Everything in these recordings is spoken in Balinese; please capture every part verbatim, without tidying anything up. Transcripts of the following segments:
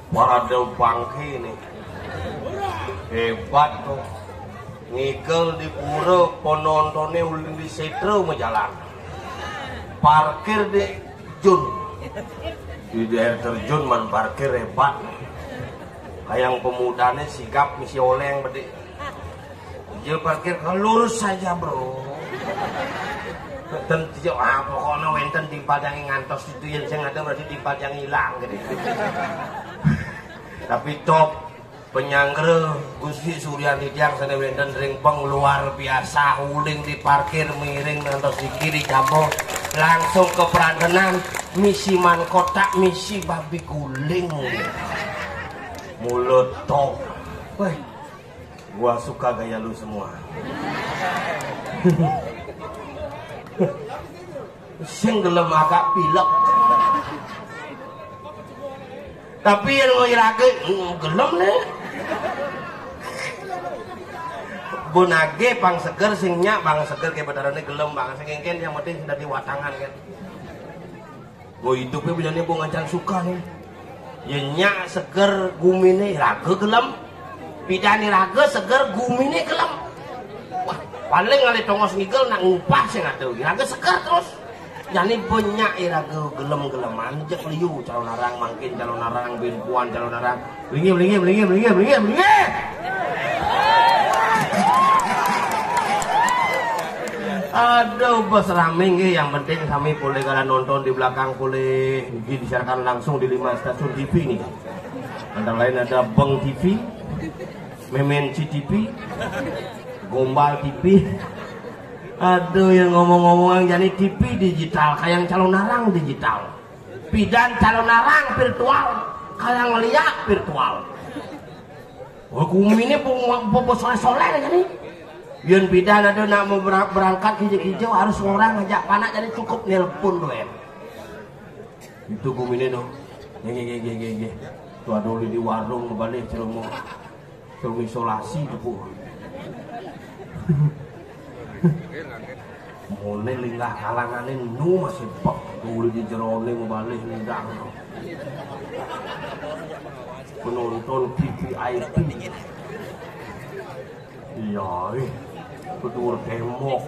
Parade bangke nih. Hebat tuh. Ngigel di pura, penontonnya ulin di setro majalan. Parkir di jun. Di daerah terjun man parkir hebat. Kayak pemudanya sigap misi oleng bede. Dia parkir lurus saja, bro. Dan dia, ah, pokoknya wenten timpal yang ngantos itu yang saya ada berarti timpal yang hilang gitu. Tapi top penyanggra Gusti Surya Nidang sana wenten ring peng luar biasa, uling di parkir miring ngantos iki di jambo langsung ke perantenan misi man kotak misi babi guling. Mulut top. Weh, gua suka gaya lu semua. Sing gelem agak pilek. Tapi yang mau irage, hmm, gelem nih. Bonage pang seger sing nyak pang seger ke betarane gelem bang sing engken yang penting sudah diwatangan kan. Gue hidupnya bilangnya gue ngancan suka nih. Ya nyak seger gumine raga gelem. Pidani raga seger gumine gelem. Wah, paling kali tongos ngigel nak ngupah sih nggak tahu. Raga seger terus. Jadi banyak iraga gelem-geleman jek liu calon arang mangkin calon arang bin puan calon arang. Linggih, linggih, linggih, linggih, linggih, linggih. Aduh, bos rame nggih. Yang penting kami boleh kalian nonton di belakang boleh. Ini disiarkan langsung di lima stasiun T V nih. Antara lain ada Beng T V, Memen C T V, Gombal T V. Aduh, yang ngomong-ngomong yang jadi T V digital, kayak yang calon arang digital. Pidan calon arang virtual, kayak ngeliat virtual. Oh, gumi ini bos soleh-soleh nih. Yun pidan ada nak mau berangkat hijau-hijau harus orang ngajak panak jadi cukup nelpon doang. Itu gumi ini dong. Gege gege gege. Tuh ada di warung balik ceromo. Suruh isolasi depu. Mulai linggah kalangane nu masih bek dulu di jerone mau balik nendang. Penonton V V I P. Iya, ih. Kudu tembok.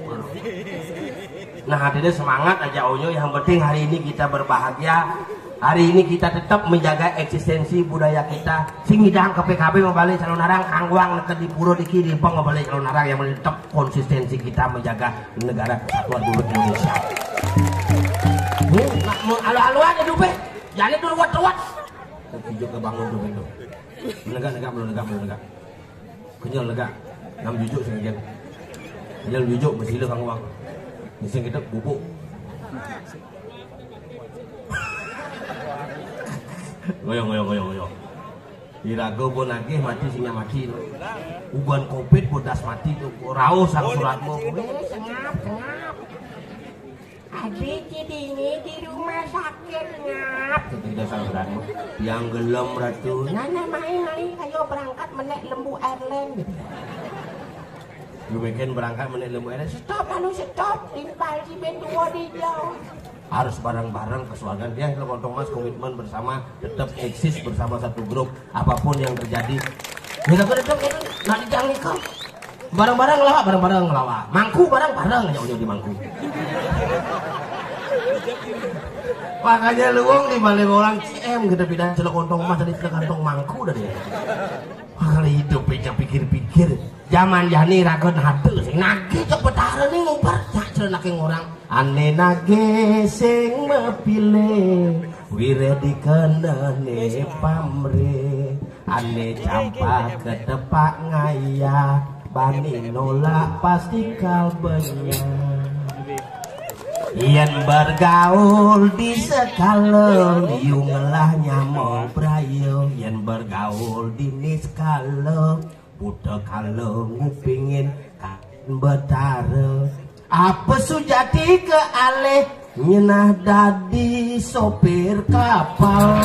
Nah, hatinya semangat aja Oyo. Yang penting hari ini kita berbahagia. Hari ini kita tetap menjaga eksistensi budaya kita. Sing ngidang ke P K B mau balik calon arang, angguang neket di pura diki di peng mau balik calon arang yang penting tetap konsistensi kita menjaga negara kesatuan Republik Indonesia. Ini nak mau alu-aluan hidup eh. Jadi dulu ruwet-ruwet. Tujuh ke bangun tuh pintu. Menegak-negak, menegak, menegak. Kenyal lega. Ngam jujuk sing jen. Kenyal jujuk masih le kang wang. Sing kita bubuk. Ngoyong ngoyong ngoyong ngoyong. Iraga pun agih mati sing mati tu. Uban covid pun das mati tu. Rauh sang surat mo. Sengap, sengap. Adi cidini di rumah sakit ngap. Tidak sang surat mo. Yang gelem ratu. Nana mai mai ayo berangkat menek lembu airline. Lu bikin berangkat menek lembu airline. Stop anu stop. Timpal si ben dua di jauh. Harus bareng-bareng ke suarga dia kalau kontong mas komitmen bersama tetap eksis bersama satu grup apapun yang terjadi. Kita ke depan kita nak dijangkau. Bareng-bareng ngelawa, bareng-bareng ngelawa. Mangku bareng-bareng aja udah di mangku. Makanya luwung di balik orang C M kita pindah celok kontong emas dari celok kantong mangku dari. Makanya hidup aja pikir-pikir. Zaman jani ragon hatu sing nagi cok petara nih ngumpar cak celok orang. Ane nage sing mepile wire dikenane pamre. Ane campak ketepak ngaya bani nolak pasti kal benyang. Yen bergaul di sekala liu ngelah nyamong prayo. Yen bergaul di ni sekala buta kala ngupingin kain betara. Apa sujati ke alih nyenah dadi sopir kapal.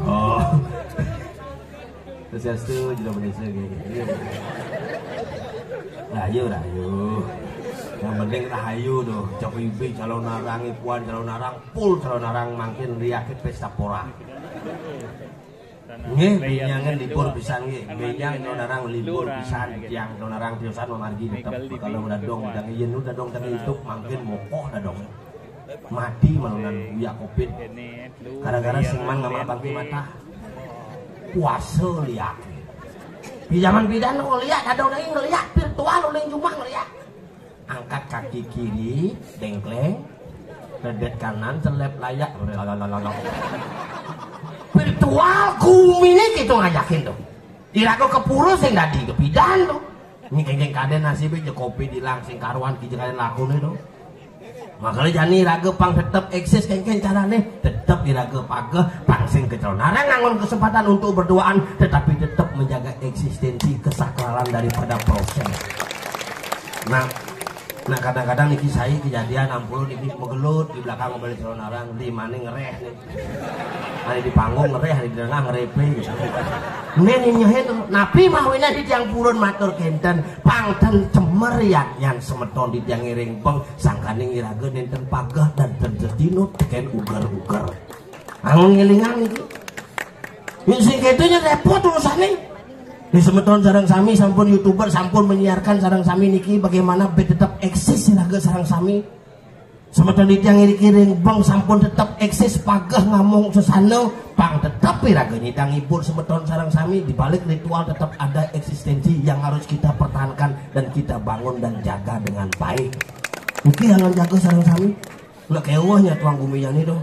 Oh. Swastiastu, jero bendesa nggih. Rahayu, rahayu. Yang penting rahayu tuh, cok ibi calon arang, ipuan calon arang, pul calon arang, mangkin liakin pesta pora. Nggih, benjangan libur pisan nggih. Benjang calon arang libur pisan, tiang calon arang tiosan mamargi tetep. Kalau dadong, dadong yen dadong, dadong hidup, mangkin mokoh dadong. Mati malunan uya covid. Gara-gara sing man ngamak bangki mata. Puasa liak. Di zaman bidan kok liak, dadong lagi ngeliak, virtual uling cuma ngeliak. Angkat kaki kiri, dengkleng. Redet kanan, celep layak. Virtual gumi ini gitu ngajakin tuh. Iraga kepurus sing dadi kepidan tuh. Ini kengkeng kaden nasibnya je covid hilang sing karuan kija kaden lakune tuh. Makanya jani raga pang tetep eksis, kengkeng carane tetep iraga pageh pang sing kecel. Nara ngangon kesempatan untuk berduaan tetapi tetep menjaga eksistensi kesakralan daripada proses. Nah, nah kadang-kadang niki saya kejadian ampun niki megelut di belakang mobil calon arang, di mana ngereh nih. Hari di panggung ngereh, hari di tengah ngerepe gitu. Nen nyehe tuh, napi mawina di tiang purun matur kenten, pang ten cemer ya nyan semeton di tiang ngiring beng, sangkaning iraga nenten pageh dan ten sedino teken uger-uger. Angun ngelingan iki. Yuk sing ketunya repot urusane. Di semeton sareng sami sampun youtuber, sampun menyiarkan sareng sami niki bagaimana biar tetap eksis iraga sareng sami. Semeton di tiang ngiring bang sampun tetap eksis pageh ngamung sesana pang tetap iraga nyidang hibur semeton sareng sami di balik ritual tetap ada eksistensi yang harus kita pertahankan dan kita bangun dan jaga dengan baik. Oke, yang jaga sareng sami. Nggak kewehnya tuang gumi yani tuh.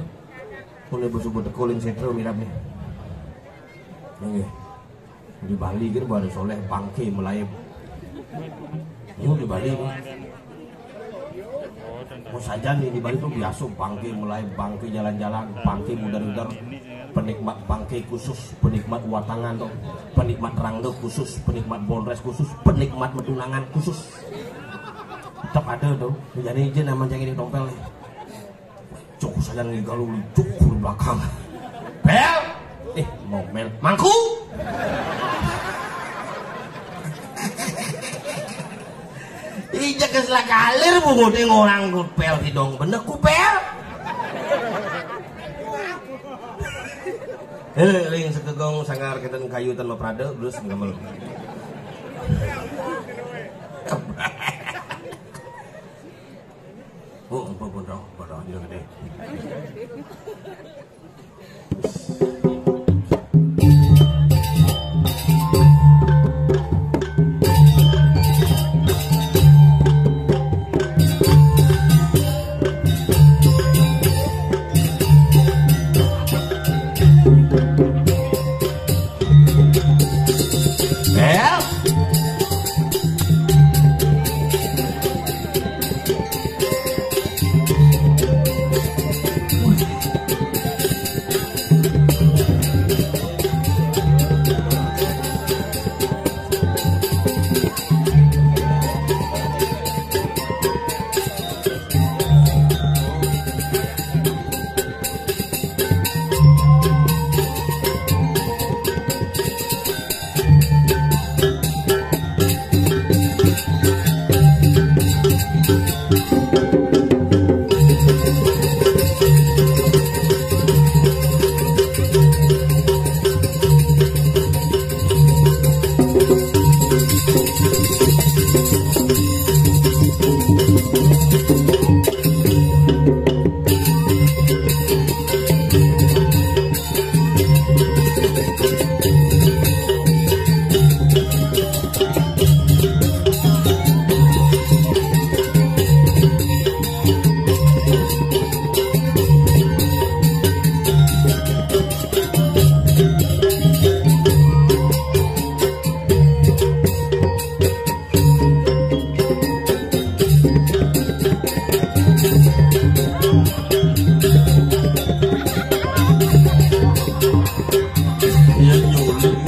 Boleh bersebut tekulin setro mirapnya. Oke. Di Bali kan baru soleh bangke melaib. Ini di Bali kan. Mau saja nih di Bali tuh biasa bangke melaib, bangke jalan-jalan, bangke mudar-mudar. Penikmat bangke khusus, penikmat watangan tuh, penikmat rangda khusus, penikmat bonres khusus, penikmat metunangan khusus. Tetap ada tuh. Jadi izin nama cengin tompel nih. Cuk, saya ngigalu, cuk, di belakang. Bel! Eh, mau mel. Mangku! Ija kesela kalir bunguting orang kupel hidung bener kupel. Eh, ling sekegong sangar keten kayu tan maprade, terus ngamel. Oh, ampun, ampun, ampun, ampun, ampun, ampun.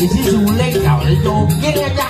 Isi suling kau joget aja.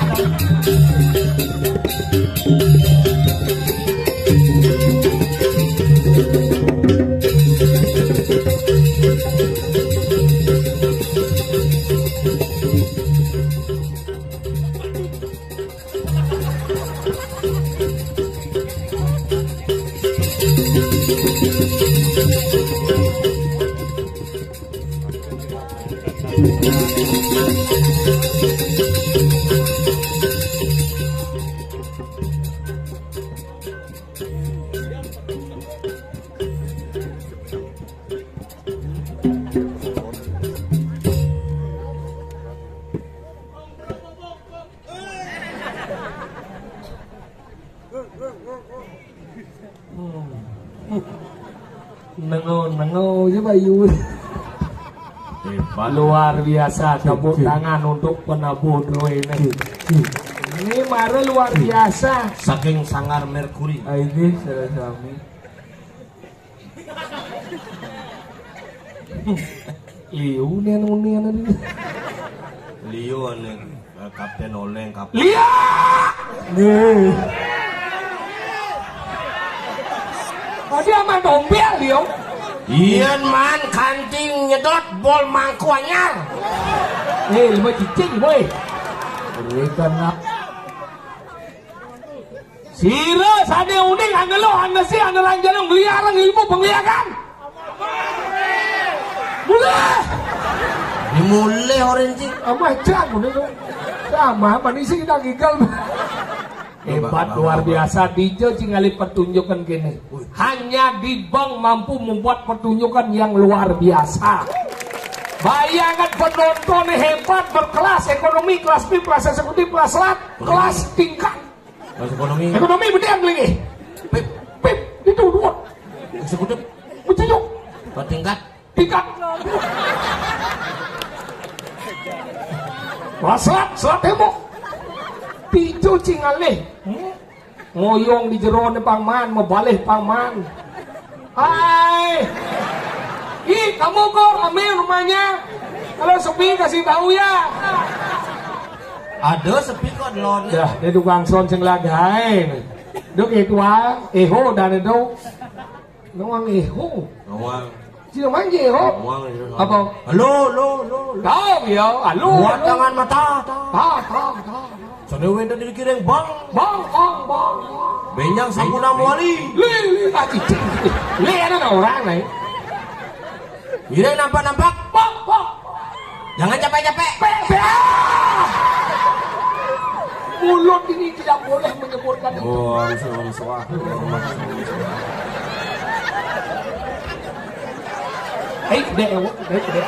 Nengo, nengo je bayu. Hebat. Luar biasa, tepuk tangan untuk penabuh duit ini. Ini mara luar biasa. Saking Sanggar Merkuri. Ah, ini salah sami. Liu ni anu ni anu ni. Liu anu, eh, Kapten Oleng, Kapten. Liu! Nih. Tadi aman dompet, Liu. Iyan man kancing nyedot bol mangku anyar. Eh, lima cicing, boy. Berikan nak. Sira sane uning angelo anesi anelan jero ngliarang ilmu pengliakan. Mulih. Ini mulih orang cik. Amah cak ngene to. Sama apa nih sih kita gigal. Hebat, luar biasa. Dija cingali pertunjukan kene. Hanya di bank mampu membuat pertunjukan yang luar biasa. Bayangkan penontonnya hebat, berkelas ekonomi, kelas V I P, kelas eksekutif, kelas lat, kelas tingkat. Mas ekonomi. Ekonomi betul beli. Pip, pip, itu dua. Eksekutif. Betul. Tingkat. Tingkat. Wah, selat, selat tembok. Picu cingalih. Hmm? Ngoyong di jerone pangman, mebalih pangman. Hai. Ih, kamu kok rame rumahnya? Kalau sepi kasih tahu ya. Ada sepi kok delon. Dah, dia tukang son sing lagae. Duk itu ah, eho dan itu. Nuang eho. Nuang. Sino manje eho? Nuang itu. Apa? Halo, halo, halo, halo. Tahu ya, halo. Buat tangan mata. Tahu, tahu, tahu. Sane wenten di kiring bang. Bang, bang, bang, bang. Benjang sampun wali. Li, li, ah, cicing. Li, ada orang lain. Ireng nampak-nampak. Bang, bang. Jangan capek-capek. Pe, pe, ah! Mulut ini tidak boleh menyebutkan itu. Oh, harus orang suah. Eh, dek, dek, dek.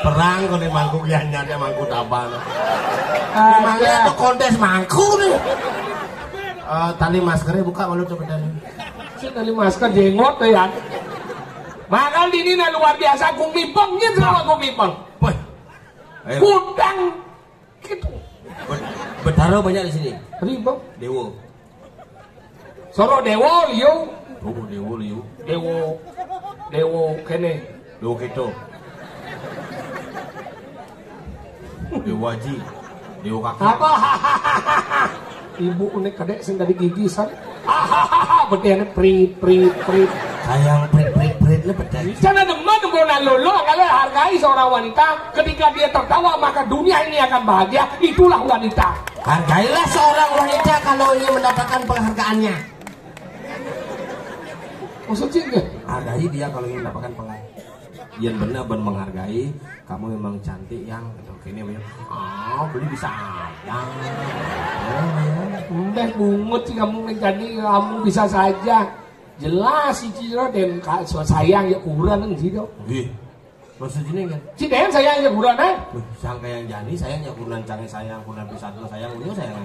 Perang kau ni mangkuk yang nyata mangkuk apa? Memangnya itu kontes mangkuk ni. Eh, tali maskernya buka malu cepetan. Sing tali masker jenggot tuh ya. Makanya ini nah luar biasa, Gung Mipeng, ini sama Gung Mipeng. Wah. Ayo. Kudang gitu. Bet-, Betara banyak di sini. Ribet. Dewa. Soro Dewa, Liu. Oh, Dewa, Liu. Dewa. Dewa, kene. Dewa Keto. Dewa Haji. Dewa Kaki. Apa? Ibu unik kedek sing dari gigi, san. Betene prit, prit, prit. Sayang prit, prit, prit, lu betul. Jangan demen, demen lolo, kalau hargai seorang wanita, ketika dia tertawa, maka dunia ini akan bahagia. Itulah wanita. Hargailah seorang wanita kalau ingin mendapatkan penghargaannya. Maksudnya enggak? Hargai dia kalau ingin mendapatkan penghargaan. Yang benar ben menghargai, kamu memang cantik yang gitu. Kene, ah, beli bisa aja. Udah bungut sih kamu menjadi kamu bisa saja. Jelas si Ciro dan Kak So-, sayang ya kurang kan gitu. Nggih. Maksud ini kan? Si Den sayang ya kurang, eh? Wih, sangka yang jani sayang ya kurang, canggih sayang, kurang pisang sayang, udah sayang.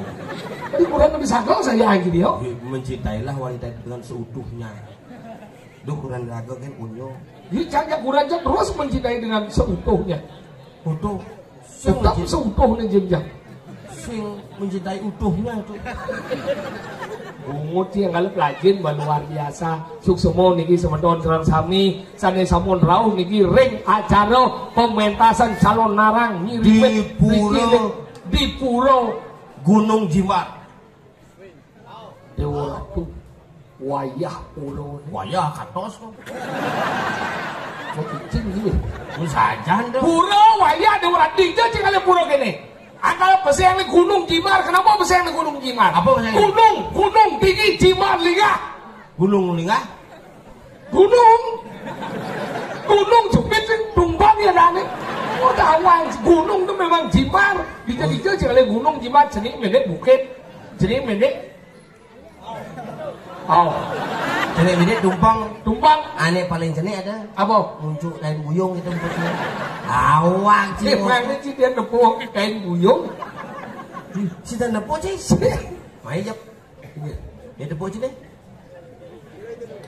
Tapi kurang lebih sangka sayang gitu ya. Nggih, mencintailah wanita itu dengan seutuhnya. Duh, kurang raga kan unyu. Jadi, jangan kurang aja terus mencintai dengan seutuhnya. Utuh. Sing tetap mencintai, seutuhnya jenjang. Sing mencintai utuhnya itu. Bungut sih yang kalau pelajin luar biasa. Suksema niki semeton sareng sami, sane sampun rauh niki ring acara pementasan calon narang ngiring di pura, di pura Gunung Jimbar. Dewa Ratu, wayah pura. Wayah katos kok. Kok cicing sih? Mun sajan dong. Pura wayah Dewa Ratu, iki sing kali pura kene. Angkal beseng ning Gunung Jimbar. Kenapa beseng ning Gunung Jimbar? Apa beseng? Gunung, gunung tinggi Jimbar Lingah. Gunung Lingah? Gunung. Gunung jepit sing tumbang Ya, adané. Oh, tahu, gunung tuh memang jimat. Dija-dija, jeneng gunung jimat, jeneng méné bukit. Jeneng méné. Oh. Jeneng méné tumpang. Tumpang. Ané paling jeneng ada. Apa? Muncul kain buyung itu muncul. Awak sih. Eh, mana sih dia nepuk kain buyung? Sida nepuk sih. Main jep. Ini tepuk sini.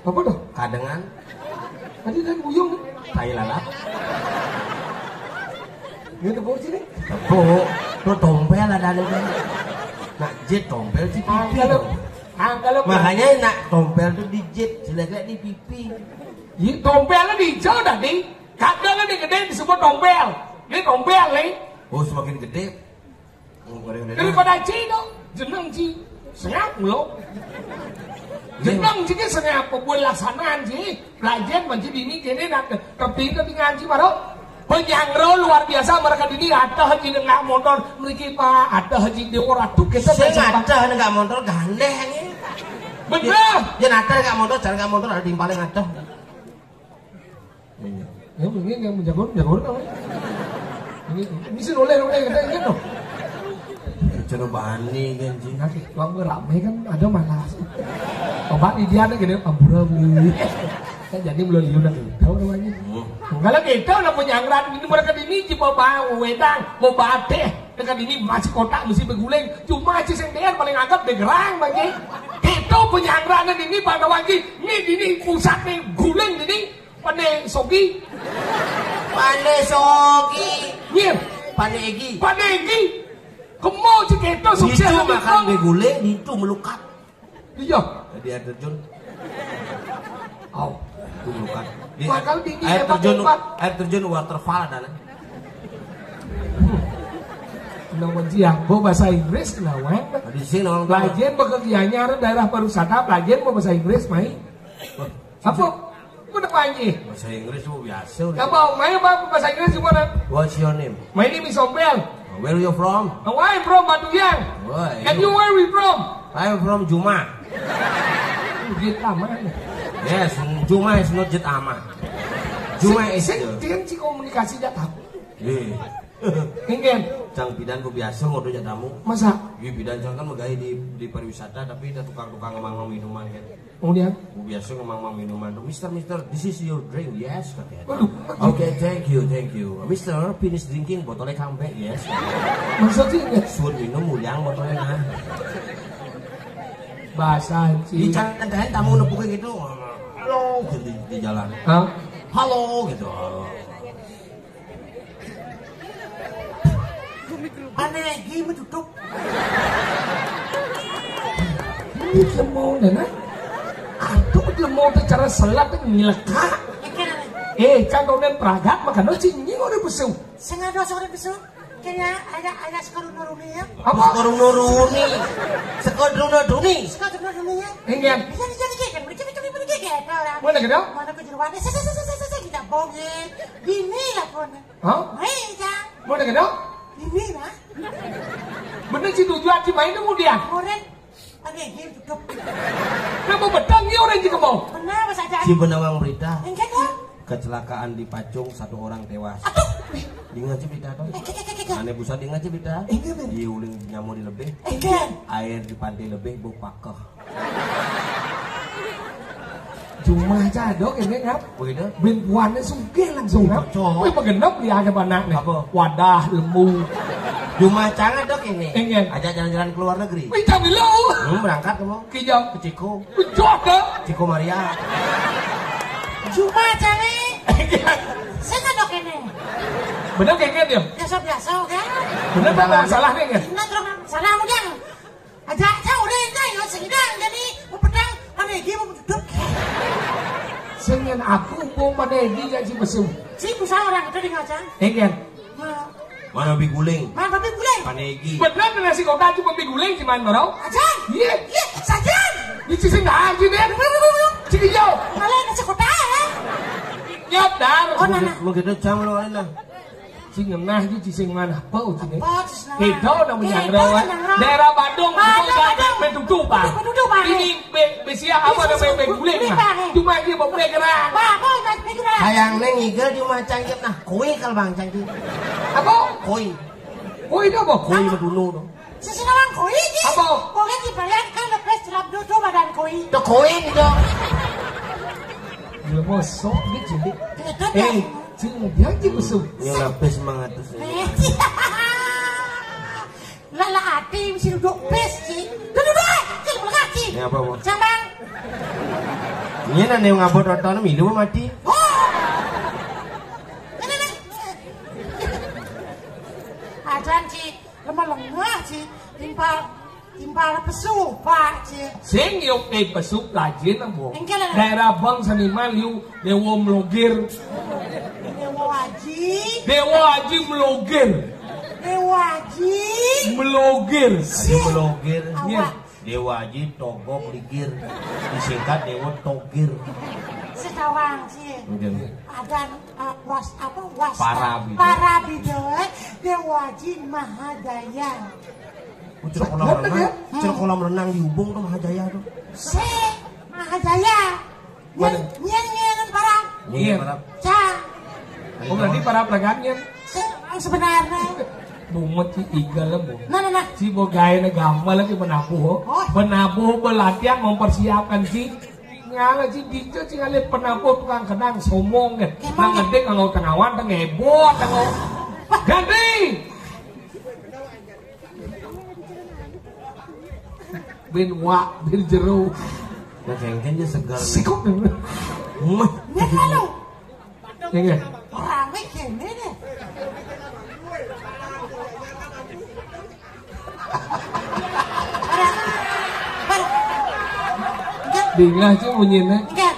Apa tuh? Kadengan. Tadi kan buyung. Tai lalat. Ini tepuk sini. Tepuk. Tuh tompel ada ada. Nak jit tompel sih. Ah, pipi kalau, dong. Ah, kalau makanya nak tompel tuh dijit, jelek-jelek di pipi. Iya, tompelnya di hijau tadi. Kadang kan yang gede disebut tompel. Ini tompel nih. Oh, semakin gede. Daripada ci dong, jeneng ci. Sengap lo. Jeneng ci ki sengap, buat laksanaan ci. Belajar manci dini kene nak tapi tapi ngaji maro. Penyangro luar biasa mereka dini ada haji nggak motor mereka pak ada haji di orang tuh kita sing ada nggak motor gandeng. Bener. Yen ada nggak motor jangan nggak motor ada di paling ada. Iya. Ya, ini yang menjago, menjago apa? Ini, ini sih oleh, oleh, kita ingat dong. Cara bani kan, Ji. Nanti, waktu rame kan ada malas. Obat di dia ada gini, ampura beli. Kan jadi belum liu dan tahu namanya. Hmm. Kalau kita udah penyangran, ini mereka ini cuma bau wedang, mau batik. Dengan ini masih kotak mesti berguling. Cuma aja sing paling anggap degerang bagi. Kita penyangran ini pada wajib. Ini, ini pusat nih guling ini. Pane Sogi. Pane Sogi. Iya. Pane Egi. Pane Egi. Kemo cek itu sukses. Itu makan begule, itu melukat. Iya. Jadi air terjun. Oh, itu melukat. Di makanya di air terjun, air terjun waterfall ada lah. Nama jiang, bahasa Inggris kenapa? Di sini orang pelajaran bekerjanya daerah pariwisata, pelajaran bahasa Inggris, mai. Apa? Mana panji? Bahasa Inggris tuh biasa. Apa? Main apa bahasa Inggris gimana? What's your name? My name is Ompel. Where you from? Oh, I'm from Batuyang. Why? And you where we from? I'm from Juma. Jit Ama. Yes, Juma is not Jit Ama. Juma is sing, sing, sing komunikasi jatah. Iya. Ingin. Cang bidan ku biasa ngodo jatamu. Masa? Iya bidan cang kan megai di di pariwisata tapi ada tukang-tukang ngemang minuman kan. Kemudian? Biasa ngomong minuman tuh, "Mister, Mister, this is your drink, yes," katanya. Waduh. "Okay, thank you, thank you. Mister, finish drinking, botolnya come back, yes." Maksudnya? Suruh minum, muliang botolnya nah. Bahasa di jalan tamu nepuknya gitu, halo gitu di, di jalan. Hah? Halo gitu. Pane Egi metutup. Iki mau nena. Aduh, dia mau cara selap itu nyeleka. Eh, kan kau nem pragat makan lo sih nying orang besok. Sengaja sore besok. Kaya ada ada sekarung noruni ya. Apa? Sekarung noruni. Sekarung noruni. Sekarung noruni ya. Enggak. Bisa bisa bisa kan. Bisa bisa bisa bisa kan. Mana gitu? Mana kejeruannya? Saya saya saya saya saya kita bongin. Bini lah pun. Hah? Mai, Jang. Mau dengar dong? Ini lah. Bener sih tujuan si main tuh dia. Orang ada yang tutup. Kenapa betang dia orang juga mau? Benar, Mas Ajan. Si Benawang berita. Enggak dong. Kecelakaan di Pacung, satu orang tewas. Aduh. Ingat sih berita tuh. Eh, eh, eh, eh, eh. Aneh busan ingat sih berita. Enggak, men. Di uling nyamu di lebih. Enggak. Air di pantai lebih, bu pakeh. Cuma cadok ini ngap. Begitu. Ben puannya sugih langsung ngap. Cocok. Wih, begenep dia ada anak nih. Apa? Wadah, lembu. Cuma cangat dok ini. Ingin. Ajak jalan-jalan ke luar negeri. Wih, kami lo. Hmm, berangkat kamu. Kijang. Ke Ciko. Cocok. Ciko Maria. Cuma cangat. Saya cadok ini. Bener kayak dia. Biasa-biasa, oke. Bener, Bang, masalah nih, ya? Enggak, terus salah udah. Aja, aja, udah, enggak, ya, sehingga jadi mau pedang, mana dia mau duduk. Sing yen aku umpama nek iki ya si mesum. Si bisa orang itu di ngaca. Iki kan. Nah, mana bi guling? Mana bi guling? Pane iki. Bener nek si kota cuma bi guling cuman maro. Aja. Iya. Iya, saja. Iki sing ngaji deh. Sing yo. Kalau nasi kota ya. Nyop dar. Oh, nana. Mungkin jam lo lah. Sing ngenah iki sing manah apa ujine? Apa, Cis, nang? Kedo nang menyang Kedo rawa. Nang rawa. Daerah Badung, Badung, bukan Badung. Menutup, Bang. Menutup, Bang. Ini be-, besiak apa Besi namanya? Guling, guling, Bang. Bang. Cuma dia mau begerak. Bang, apa, Bang, begerak? Hayang neng igel cuma cangkep nah. Koi kalau Bang cangkep. Apa? Koi. Koi itu apa? Koi apa? Medunu tuh. Sisi nawang koi iki. Apa? Koi iki bayangkan lebih jelap duduk badan koi. Tuh koi gitu. Gila mosok gitu. Gitu, eh, Bang. Sing dia iki mesum. Ini lapis mangatus ini. Eh, lah, lah, ati mesti duduk pes, Ci. Duduk, duduk, Ci, duduk, Ci. Ini apa, Bu? Sambang. Ini nang ngabot rotono milu mati. Oh. Ini, ini. Ajan, Ci. Lemah lengah, Ci. Timpal, timpal pesu, Pak, Ci. Sing yuk, eh, pesu lajin, Bu. Engke lah. Daerah Bang Seniman, yuk. Dewa Melogir. Dewa Aji. Dewa Aji Melogir. Dewa Aji. Melogir. Aji Melogir. Iya. Awak. Dewa Aji Togok Ligir. Disingkat Dewa Togir. Sekawang sih. Mungkin. Ada, eh, was, apa, was, Parabido. Parabido, eh. Dewa Aji Mahadaya. Oh, cek kolam renang, ya? Cek kolam renang di Ubung tuh Mahajaya tuh. Se, Mahajaya. Nyen, mana? Nyen, nyen, parah. Iya, parah. Cang. Oh, berarti parah pelagannya. Se, sebenarnya. Bumet si Igal lah, Bu. Nah, nah, nah. Si bogaina gampang lagi menabuh. Oh. Menabuh, berlatihan, mempersiapkan si. Ngala si Dijo, si ngalih penabuh tukang kenang, somong, ya. Emang nang ya? Ngedek, nggak tengawan, tengebot, tengo. Ganti! Bin wak, bin jero. Nah, kengkennya segar. Sikut. Mah. Ini lalu. Ini. Rame kene deh. Dingah sih bunyinya. Enggak.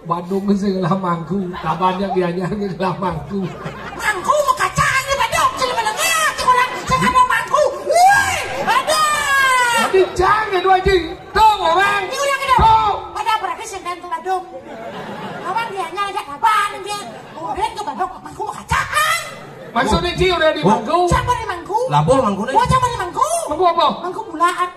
Badung sing lah mangku, kabarnya bianya sing lah mangku. Mangku mau kacaan di Badung, sing menengah, sing orang, sing ada mangku. Wih, ada. Tapi jangan dua jing. Tuh orang. Ini orang ada. Tuh. Ada berarti sing dan ke Badung. Kawan dianya aja kapan dia. Kemudian ke Badung, mangku mau kacaan. Maksudnya Ci udah di mangku. Siapa di mangku? Labuh mangku nih. Gua siapa di mangku? Mangku apa? Mangku bulaan.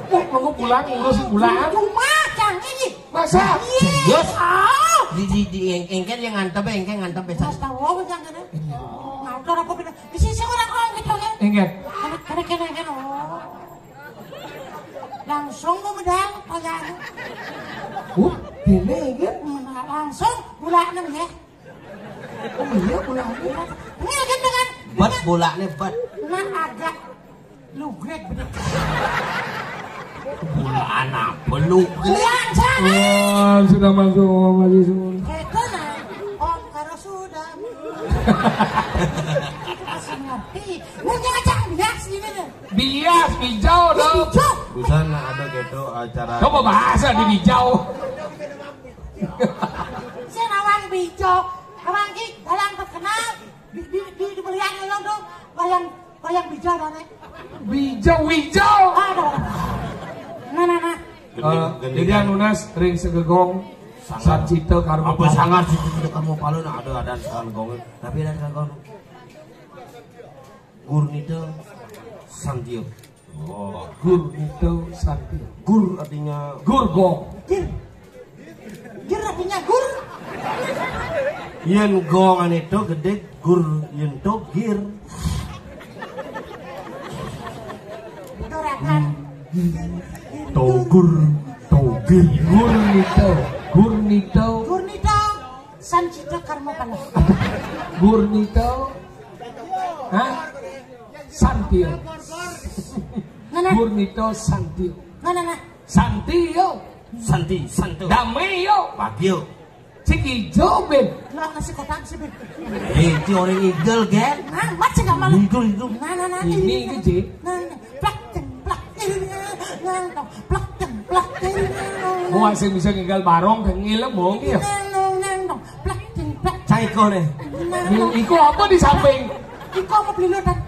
Oh, mangku pulang, ngurus pulang. Rumah, Cang, ini. Masa? Iya. Serius? Ah. Di, di, di, eng-, engken yang ngantep, engken ngantep, besan. Mas tahu apa, Cang, kan? Iya. Ngatur apa, bener? Di sisi orang, orang gitu, kan? Engken. Karena, karena, karena, karena, oh. Langsung mau medal, payah. Uh, ini, engken. Nah, langsung, bulan enam, ya. Oh iya, pulang. Ini kan dengan bat bolanya bat. Nah, agak lu grek bener. Bola anak belum. Pulang sana. Wah, sudah masuk, masuk semua. Itu nah, Om Karo sudah. Itu masih ngerti. Punya aja bias gini deh. Bias, bijau dong. Bijau. Busan ada gitu acara. Coba bahasa di bijau. Sing nawang bijau, nawang ki dalang terkenal di, di, di, di belian lo tuh, wayang, wayang bijau dane. Bijau, wijau. Aduh. Nah, nah, nah. Eh, jadi anu Nas ring segegong Sancita Karma apa Pala. Sangar Sancita Karma Pala, nah, ada, ada segegong. Tapi ada segegong. Gurnita Santio. Oh, Gurnita Santio. Gur artinya gur gong. Gir. Gir artinya gur. Yen gong ane to gede, gur yen to gir. Dorakan. Togur, togir. Gurnita, Gurnita. Gurnita Sancita Karma Pala. Gurnita. Hah? Santio. Nah, nah. Gurnito Santio. Nah, nah, nah. Santio. Santi, santo. Dame yo. Bagio. Cik ijo, Ben. Lah, nasi kotak sih, Ben. Eh, itu orang igel, Gen. Nah, mat sih gak malu. Itu, itu. Nah, nah, nah. Ini, ini, Ci. Nah, nah. Plak, ceng, plak. Ini, nah, nah, nah. Plak, ceng, plak. Ini, nah, nah, nah. Mau asing bisa ngigel barong, tengil, mau gitu. Nah, nah, nah, nah. Plak, ceng, plak. Cai kau deh. Nah, nah. Iko apa di samping? Iko apa beli lo, Tan?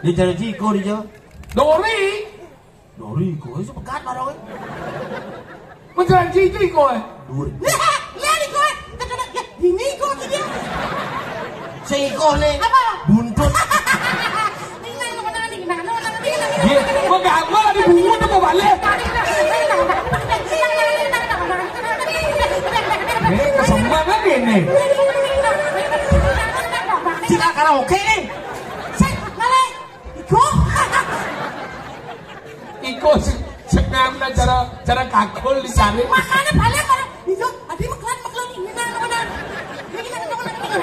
Dia janji iko dia. Dori. Dori iko, itu pekat barang, eh. Menjanji itu iko, eh. Dori. Lah, lah iko, eh. Tekan, ya, ini iko aja dia. Iko ne. Apa? Buntut. Iya, mau gambar di bungut apa balik? Eh, kesemangat ini. Sila karaoke nih. Sik, balik. Iko. Iko sing, sing ngambil cara, cara kakul dicari. Makanya balik, balik. Iko, adi mekelan, mekelan ini, nah, nah, nah. Ini, nah, nah, nah, nah.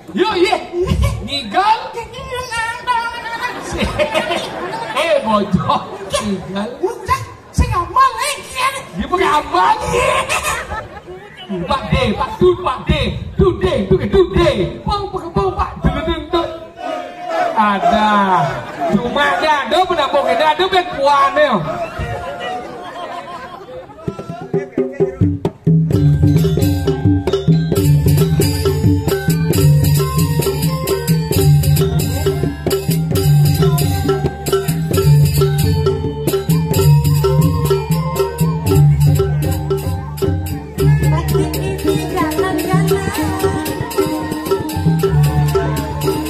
Yo, iya. Ngigal. Eh, bocor. Ngigal. Udah, saya nggak mau lagi. Dia pakai apa? Pak D, Pak Dud, Pak D. Dud D, Dud D, Dud D. Pong, pong, pong, Pak. Dudut, dudut. Ada. Cuma ada, ada penampungannya, ada bekuannya.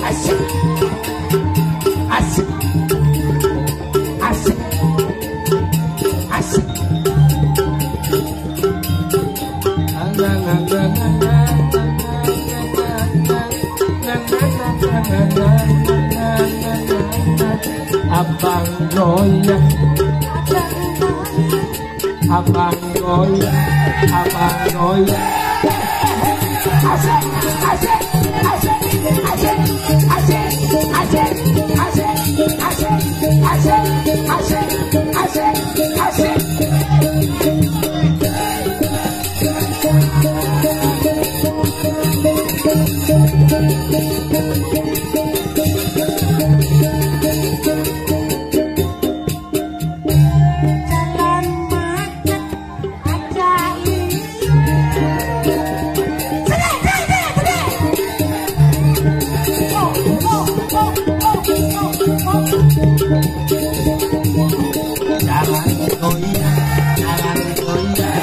Asik. Asik. Asik. Asik. Abang goyang. Abang goyang. Abang goyang. Asik, asik, asik, asik, asik, asik, asik, asik, asik, asik, asik, asik, asik. Jalan macet, aja ini. Sedih, sedih, sedih, sedih. Oh, oh, oh, oh, oh, oh. Jalan goyang, jalan goyang.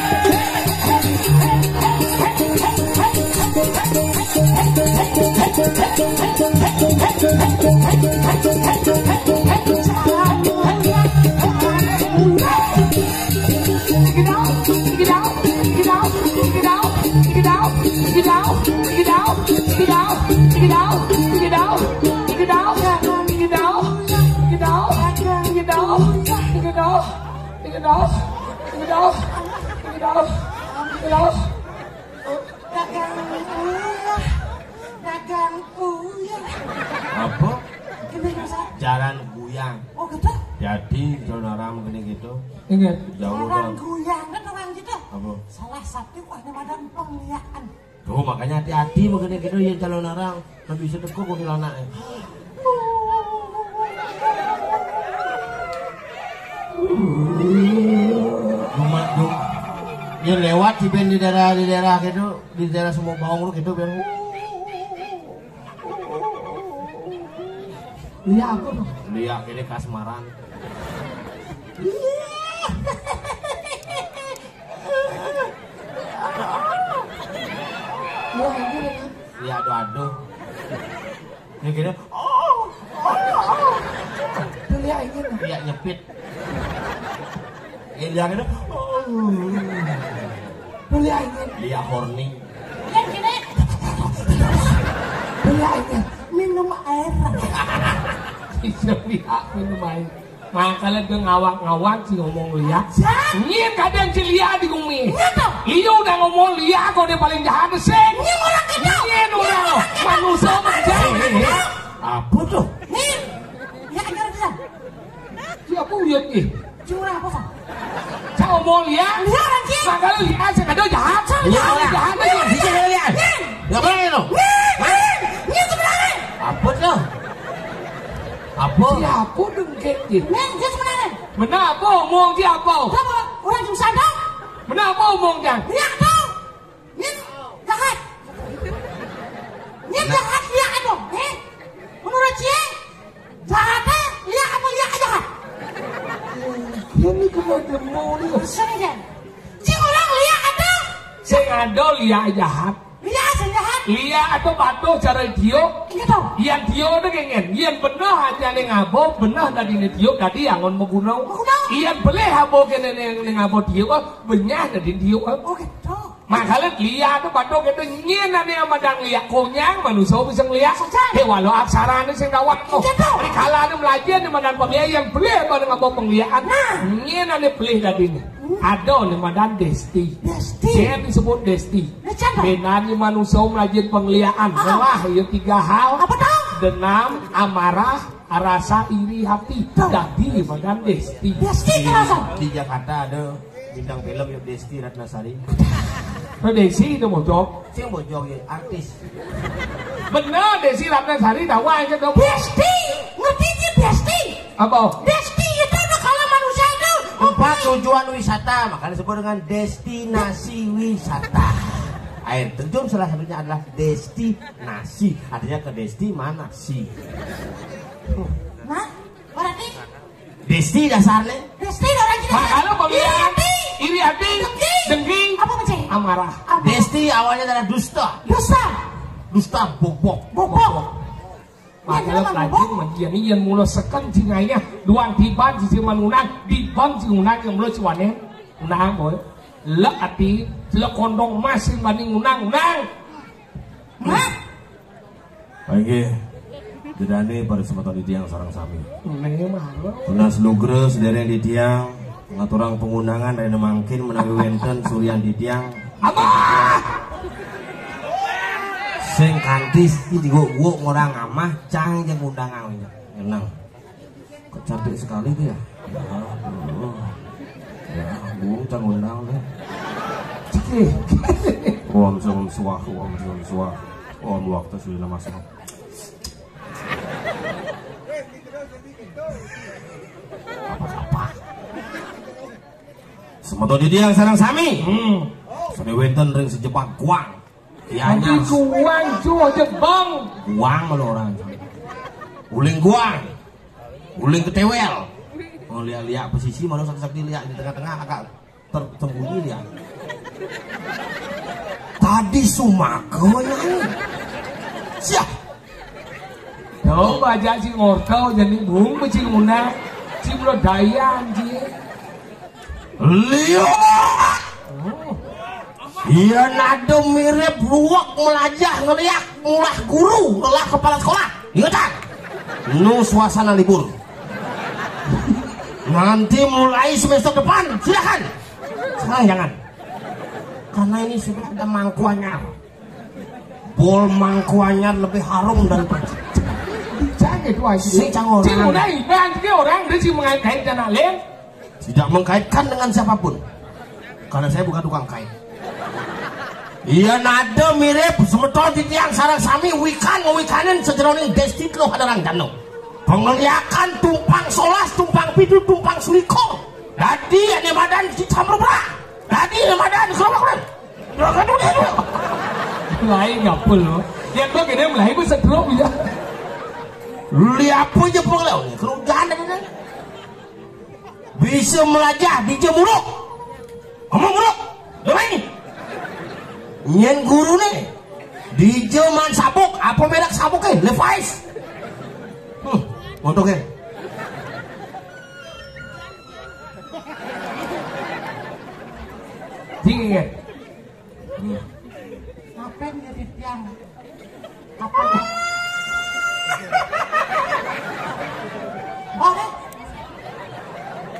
Dagang uyah. Dagang uyah. Apa? Gimana, Mas? Jalan goyang. Oh, gitu? Jadi, kalau orang begini gitu. Ingat. Jauh. Orang goyang kan orang gitu. Apa? Salah satu wahnya madan pengliakan. Tuh, makanya hati-hati begini gitu ya, calon orang. Kan bisa teko kuntilanak ya. Cuma, cuma. Ya lewat sih Ben di daerah, di daerah gitu, di daerah Sumur Baung gitu Ben. Iya, aku tuh. Dia akhirnya kasmaran. Iya, anjir, ya. Iya, aduh, aduh. Ini gini. Oh, oh, oh. Tuh, lihat ini. Iya, nyepit. Ini yang ini. Oh. Tuh, lihat ini. Iya, horny. Yang gini. Tuh, lihat ini. Minum air. Iya, lihat, minum air. Makanya dia ngawang-ngawang sih ngomong liat. Nyien kadang si liat di bumi. Iya toh. Iya udah ngomong liat kok dia paling jahat sih. Nyien orang gitu. Nyien orang manusia macam ini. Apa tuh? Nih. Ya ajar bisa. Siapa uyut nih? Curah apa sih? Saya ngomong liat. Liat orang sih. Makanya liat sih kadang jahat. Iya, orang jahat. Bisa liat. Nggak boleh lo. Nyien, nyien, nyien sebenarnya. Apa tuh? Apa? Siapa dengkit gitu? Nih, dia sebenarnya. Benar apa omong dia apa? Siapa? Orang susah dong. Benar apa omong dia? Lihat dong. Ini jahat. Ini jahat, lihat dong. Nih. Menurut dia, jahatnya lihat apa lihat jahat? Ini kena demo ni. Sini dia. Cing orang lihat ada. Sing Ada liak jahat. Liak sing jahat. Liak ada patuh cara tiup. Iya to. Yén tiup tu kéngkén. Yén beneh aja ning abo, beneh dadi ning tiup, dadi angon magunung. Magunung. Yén pelih abo kéné ning, ning abo tiup, benyah dadi tiup. Oh, gitu. Makanya liak tu patuh gitu, nyén ané madan liak konyang, manusia bisa ngeliak. Sajan. Hé, walau aksara ni sing dawat tu. Gitu. Rikala ni melajah ni madan pengliak, yén pelih abo ning abo pengliakan. Nah. Nyén ané pelih dadi ni. Ada ni madan desti. Desti. Saya disebut desti. Macam apa? Benani manusia melajin pengliakan. Ah. Ngelah ya tiga hal. Apa tah? Dendam, amarah, rasa iri hati. Tah. Dadi madan desti. Desti. Di, kerasa di Jakarta ada bintang film ya, Desti Ratnasari. Oh, Desi itu bojog. Sing bojog ya, artis. Bener, Desi Ratnasari, tahu aja dong. Desti. Ngerti dia Desti? Apa? Desti itu ada kalau manusia itu. Tempat tujuan wisata, makanya disebut dengan destinasi wisata. Air terjun salah satunya adalah destinasi. Artinya ke desti mana? Si. Nah, berarti desti dasarnya. Desti orang kita. Makanya bang, iri hati. Iri hati. Dengki. Dengki. Apa, Cing? Amarah. Amarah. Desti awalnya adalah dusta. Dusta. Dusta, bobok. Bobok. Makanya belajar mendian, iyan mula seken sing ayeuna duang tiban sisi manunang, tiban sing unang yang mula siwane unang, boy. Lek ati, lek kondong emas sing bani unang, unang. Hah? Inggih. Jedane para semeton titiang sareng sami. Ini mah lo. Tunas lugra sedereng titiang ngaturang pengundangan rene mangkin menawi wenten suryan titiang. Apa? Sing kanthi diguk-guk ngorang amah, cang yang undangan. Ngenang. Kok cantik sekali itu ya? Ya Allah. Ya, Bu, cang undang deh. Cekik. Om Sum Swah, Om Sum Swah, Om Waktu Sudah Masuk. Apa-apa. Semeton titiang sareng sami. Hmm. Sami wenten ring sejepak guang. Iya, nanti nyas. Guang, cuh, jebang. Guang malu orang. Uling guang. Uling ketewel. Oh, liak-liak pesisi malu sakti-sakti liak di tengah-tengah agak tersembunyi liak. Tadi sumaga nyanyi. Siap. Dong baja si ngortau jadi bung beci nguna. Si mulo dayan ji. Liu. Oh. Iya nado mirip ruwek melajah ngeliak mulah guru ngelah kepala sekolah. Ingetan. Nu suasana libur. Nanti mulai semester depan, silakan. Sekarang jangan. Karena ini sudah ada mangkuannya. Bol mangkuannya lebih harum daripada. Jangan itu aja. Si cang orang. Cing udah iban ke orang dia cing mengait-kait dan alim. Tidak mengkaitkan dengan siapapun. Karena saya bukan tukang kait. Iya nada mirip semeton titiang sareng sami wikan ngewikanin sejeroning desti teluh adarang dano. Pengeliakan tumpang solas, tumpang pitu, tumpang selikur. Dadi ane madan si campur berak. Dadi ane madan gerobak berak. Lain ngapul lo. Ya gua gini mulai gua sedrop ya. Liapu aja pengeliakan. Kerugian ada. Bisa melajah dija muruk. Ngomong muruk. Demain. Nyen guru nih. Dija man sabuk, apa merek sabuknya? Levi's. Hmm, untungnya. Dingin. Ngapain jadi tiang? Apa? Oh, eh.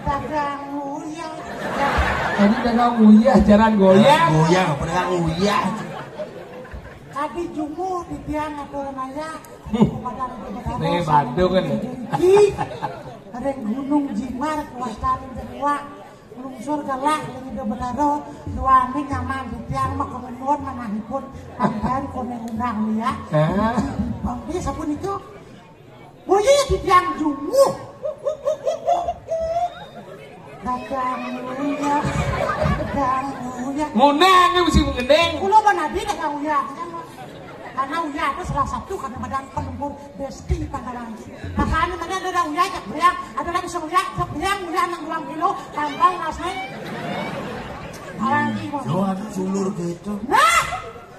Dagang uyah. Tadi dagang uyah, jalan goyang. Dagang goyang, apa dagang uyah? Tadi jumuh di tiang aturan aja. Hmm. Nih, Bandung kan. Ih, ada gunung jimbar, kuasain kedua. Lungsur gelah, ini udah betado, duane nyaman di tiang mah kemenun manahipun, panten kone undang ya. Eh. Bang, dia sabun itu. Oh iya, di tiang jumuh. Dagang uyah, dagang uyah. Ngundang, mesti ngundang. Kulo mah nabi dagang uyah. Karena uyah itu salah satu karena badan pelembur besti pangkalan. Makanya mana ada uyah, cak beriang, ada lagi seuyah, cak beriang, uyah enam belas kilo, tambang rasanya. Aran iki. Yo, ada sulur gitu. Nah,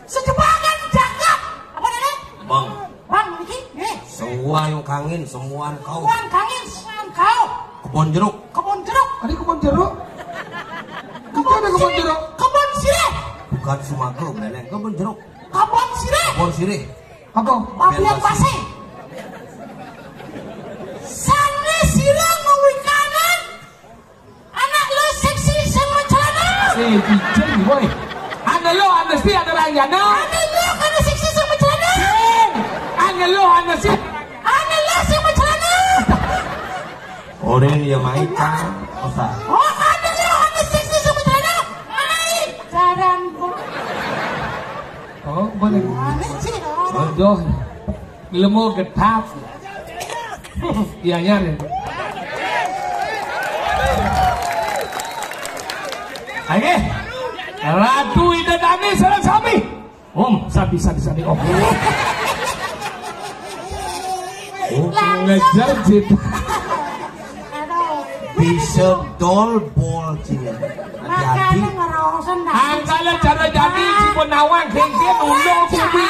sejebakan jangkep. Apa namanya? Bang. Bang, iki, nih. Semua yang kangen, semua kau. Semua kangen, semua kau. Kebon jeruk. Kebon jeruk. Ada kebon jeruk? Kita ada kebon jeruk. Kebon sirih. Bukan Sumago, Beleng. Kebon jeruk. Kebon sirih. Kebon sirih. Apa? Pabian pasir. Sane sira ngawikanan anak lo seksi sing mencelana. Eh, pijen, boy. Ane lo, ane si, ane ranjana. Ane lo, ane seksi sing mencelana. Sing. Ane lo, ane si. Ane lo sing mencelana. Oren ya mai, Kang. Osa. Oh, ane lo, ane seksi sing mencelana. Mai. Jaran, boy. Oh, boleh. Ane sih, oh. Bodoh. Ilmu getap. Iya, iya, iya. Oke. Ratu Ida Dani, salam sami. Om, sabi, sabi, sabi, om. Oh, ngejar, Jit. Aduh. Bisa dol bol, Cil. Hati-hati. Makanya ngerosen dah. Angkala cara jadi si Gunawan, genggen, ulo, kubi.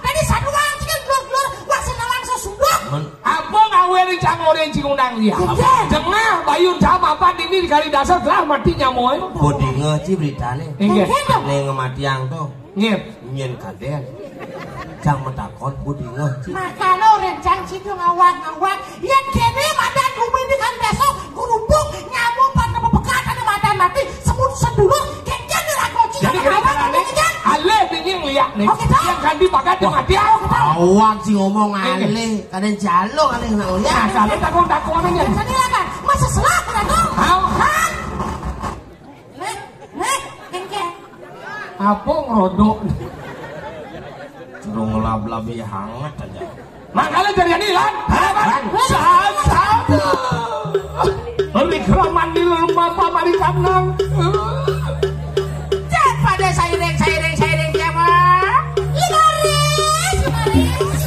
Tadi satu orang sih kan keluar-keluar. Wah, senawan sesudah. Men- Apa ngawe ring cangore cing undang liya? Iya. Jengah bayun jam apa dini di kali dasar telah mati nyamoe. Bodinga ci beritane. Inggih. Ane ngematiang to. Nggih. Nyen kaden. Cang metakon bodinga ci. Makane ora cang situ ngawak-ngawak. Yen kene madan bumi di kali desa gurubuk nyamuk pada pepekat ada madan mati semut sedulur kengken ora koci. Jadi kene carane alih ning liya nih. Oke, Cang. Yang ganti bakat mati. Awak sing ngomong alih. Kadang jalo kali nak ngono. Nah, sampe takon-takon aja. Sini lah, Mas. Mas, selak, Ratu. Hah? Hah? Nih, nih, kengke. Apa ngerodok? Durung ngelab-labi hangat aja. Makanya jadi ini, Lan. Hah? Satu. Rikraman di rumah pamarikan nang. Cek pada sairing, sairing, sairing, siapa? Linaris, Linaris.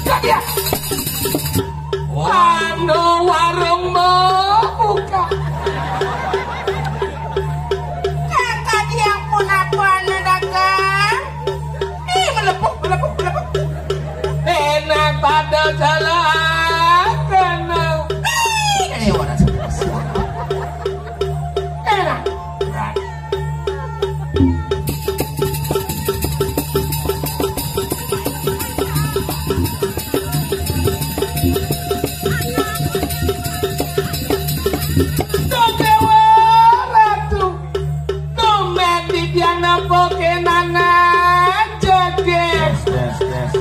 Cek ya. Anu warung mau buka. Kakak dia pun apa anu dagang? Ih, melepuk, melepuk, melepuk. Enak pada salah kena. Ih, ini orang. Enak. Dewa Ratu, tumben di Diana Pokenana joget. Tes, tes, tes.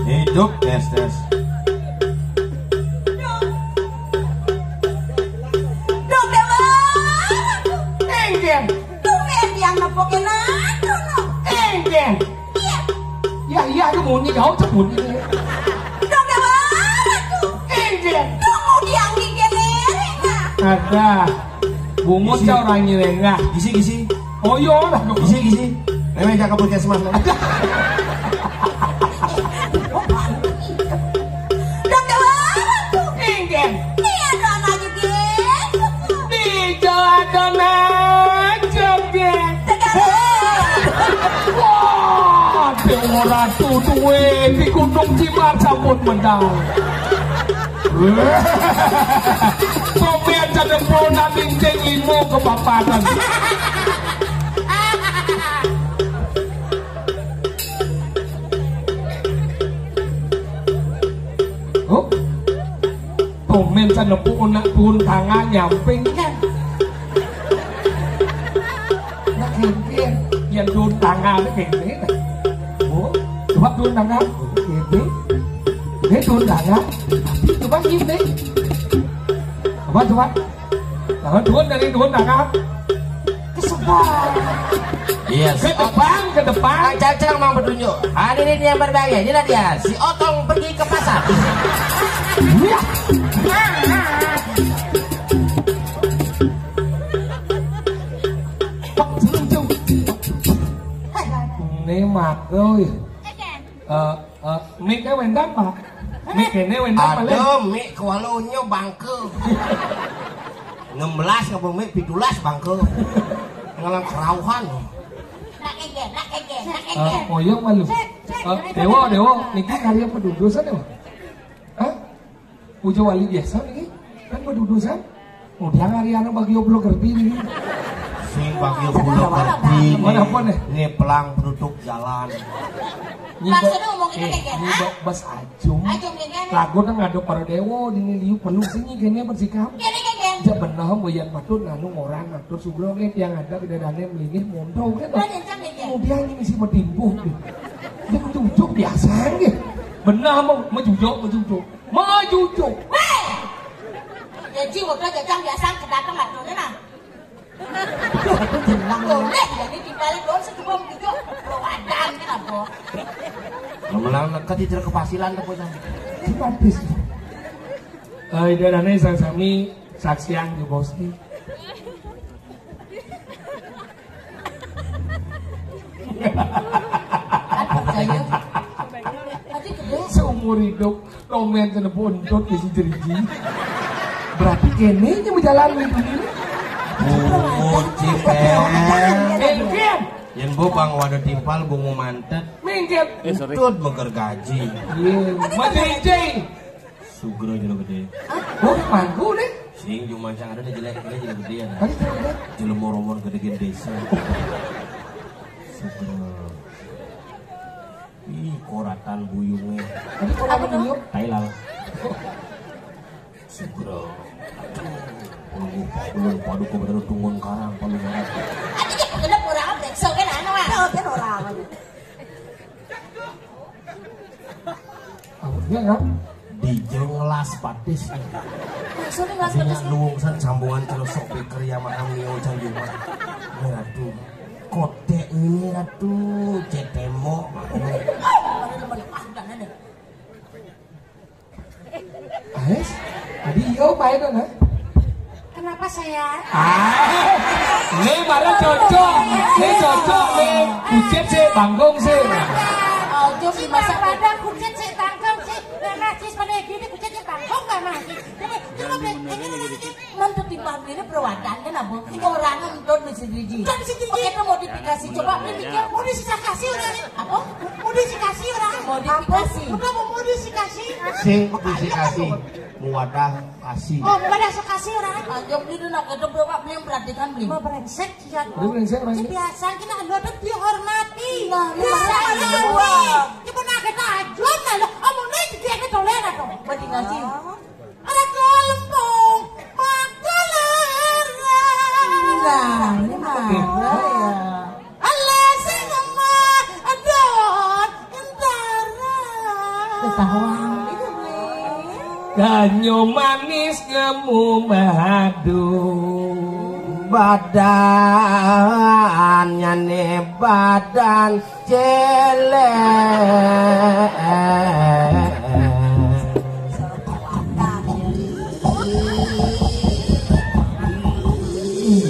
Hidup, tes, tes. Duh, Dewa. Enggen. Tumben yang nepukin aku, no. Enggen. Iya. Ya, iya, aku bunyi, kau cek bunyi. Duh, Dewa. Enggen. Duh, mau dianggi kene, Rena. Ada. Bungut kau orang nyirengah. Gisi, gisi. Oh, iya, lah. Gisi, gisi. Nenek jaga puskesmas, Nenek. Dok Dewa. Inggih. Iya, dong, aja gitu. Dijo adonan joget. Tegas. Wah, Dewa Ratu duwe di Gunung Cimar sampun mental. Sampeyan cedempol nak dinding limo kepapatan. Oh, tumben cenepuk nak turun tangan nyamping. Nak kengken, yang turun tangan kengken. Oh, coba turun tangan. Kengken. Ini turun tangan. Coba gini. Coba, coba. Tangan turun dari turun tangan. Kesebar. Yes. Ke depan, ke depan. Cang-cang mau petunjuk. Hadirin yang berbahagia, inilah dia, si Otong pergi ke pasar. Iya. Pak, turun, turun. Ini mah, oh iya. Eh, eh, mic-nya wénten, Pak. Mic ini wénten, Pak. Ada mic kualonyo bangke. Enam belas apa mic pitulas bangke. Ngalang kerauhan. Nak kengken, nak kengken, nak kengken. Eh, oyong malu. Eh, Dewo, Dewo, niki karya pedudusan ya, Pak? Hah? Puja wali biasa niki. Kan pedudusan. Udah hari anu bagi oblo gerti niki. Sing bagi oblo gerti. Mana apa nih? Ini pelang penutup jalan. Maksudnya ngomong kita eh, kengken, ini hah? Bas ajum. Ajum kengken. Lagu nang ada para dewa di liu perlu sini kene bersikap. Kene kengken. Ja benar mboyan patut nganu orang ngatur sugro ke tiang ada kedadane melingih mondo ke to. Kemudian ini mesti bertimpuh. Dia mencucuk biasa nggih. Benar mau mencucuk, mencucuk. Mencucuk. Weh! Jadi udah jajang biasa kedatang ngaturnya nah. Boleh jadi timbalik doang setuju mencucuk. Lo ada kenapa? Melang nekat di kepasilan tuh bocah. Simpatis. Eh, ida dane sang sami saksian di bos ni. Aduh, saya. Aduh, kedua. Seumur hidup lomen kena bontot di si jeriji. Berarti kene nya berjalan di dunia. Oh, Cipel. Mungkin. Yen bu bang waduh timpal bungu mantet. Mungkin. Eh, sorry. Tut meger gaji. Iya. Mati ijai. Sugro jero gede. Oh, mangku nih. Sing cuma cang ada jelek, dia jero gede ya. Tadi jero gede. Jelema rombon gede-gede desa. Sugro. Ih, koratan buyungnya. Tadi koratan buyung. Thailand. Sugro. Aduh, belum padu kok bener tungun karang palu karang. Ati ki bener ora brengsek kan anu ah. Oke ora. Awalnya kan? Dijeng las patis. Maksudnya nggak Artinya pedes. Luwung san sambungan celosok pikir ya makan mio cang Jumat. Ini ratu. Kotek ini ratu. Cetemo. Ais, tadi iyo bae to nah. Kenapa saya? Ah, ini malah cocok. Ini cocok nih. Kucit sih, bangkong sih. Ojo sih masa pada kucit sih tangkong sih. Nah, cis pada gini kucit sih tangkong gak mah. Jadi, coba deh, ini nanti mantu timbang ini perawatan kan apa? Orang nonton mesti gigi. Kan si gigi. Pakai itu modifikasi. Coba ini mikir. Modifikasi orang. Apa? Modifikasi orang. Modifikasi. Apa? Udah mau modifikasi. Sing modifikasi. Muwadah kasih. Oh, muwadah kasih orang. Anjir, beli dulu, nak, itu berapa beli yang perhatikan beli. Mau brengsek, ya. Udah brengsek, brengsek. Biasa kita anu ada dihormati. Nah, ini bisa makanya. Coba nak kita ajuan lah, lo. Omongnya jadi ada toleran dong. Modifikasi. Ada kelempung, maka larang. Nah, ini mah. Ya. Allah sing lemah, adon, entara. Ketahuan. Itu, Bli. Ganyo manis ngemu madu. Badannya nih badan celek.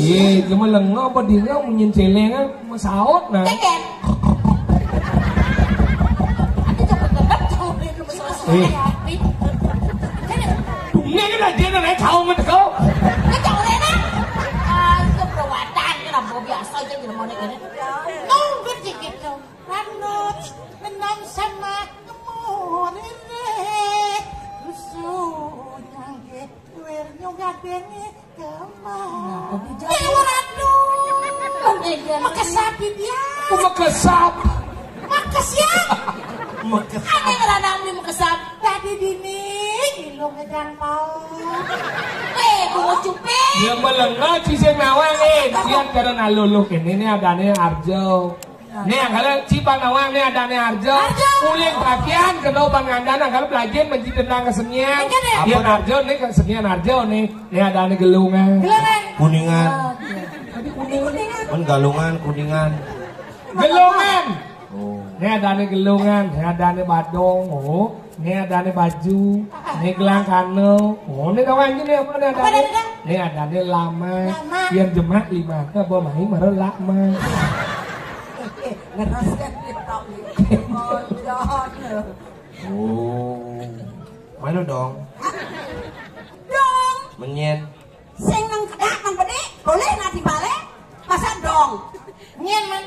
Iya, cuma lenga apa dia munyin celeng kan? Mesaut nah. Ceker. Aku cepet tetep jauh dari rumah. Eh. Ini kan aja nih, jauh men kau. Kacau deh nah. Ah, itu perawatan kan apa biasa aja di rumah ini. Nunggu dikit dong. Ranut, ngenam sama ngemurine. Rusuh nyangge, wir nyong gadenge. Nah, tapi jadi Dewa Ratu. Makesap dia. Makesap. Makes ya. Makesap. Ada yang ranang di makesap. Tadi dini, ilung ngedang pau. Eh, bungo cuping. Dia melengah cising nawang eh. Dia karena luluh ini, ini adanya Arjo. Nih, kalau Cipanawang nih ada nih Arjo. Arjo. Uling bagian kedua Bang Andan kalau belajar menjadi tentang kesenian. Iya, deh. Iya, apa Arjo nih kesenian Arjo nih. Nih ada nih gelungan. Gelungan. Kuningan. Oh, iya. Tadi kuningan. Kan galungan, kuningan. Gelungan. Oh. Nih ada nih gelungan, nih ada nih badong. Oh. Ini ada nih baju, ini gelang kano. Oh, ini dong aja nih apa nih ada nih? Ini ada nih lama. Lama. Yang jemak lima ke bawa main baru lama. Ngeras kan? Anu dong. Dong. Menyen. Sing nang kedak nang bedik, boleh nanti balik. Masa dong. Nyen man.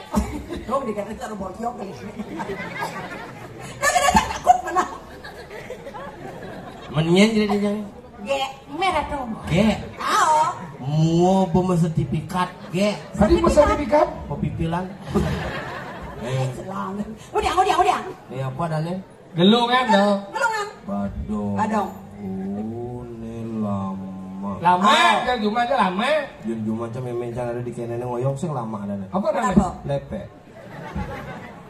Dong dikata cara borjok kali. Nah, kita tak takut mana. Menyen jadi dia. Ge, merah dong. Ge. Ao. Mua bema sertifikat ge. Tadi mau sertifikat? Pepipilan. Eh, Selang. Udah, udah, udah. Ini apa adanya? Gelungan dong. Gelungan. Badong. Badong. Oh, ini lama. Lama, Ah. Kan Jumat aja lama. Jun Jumat aja memang can ada di kene ngoyong sing lama ada nih. Apa namanya? Apa? Lepe.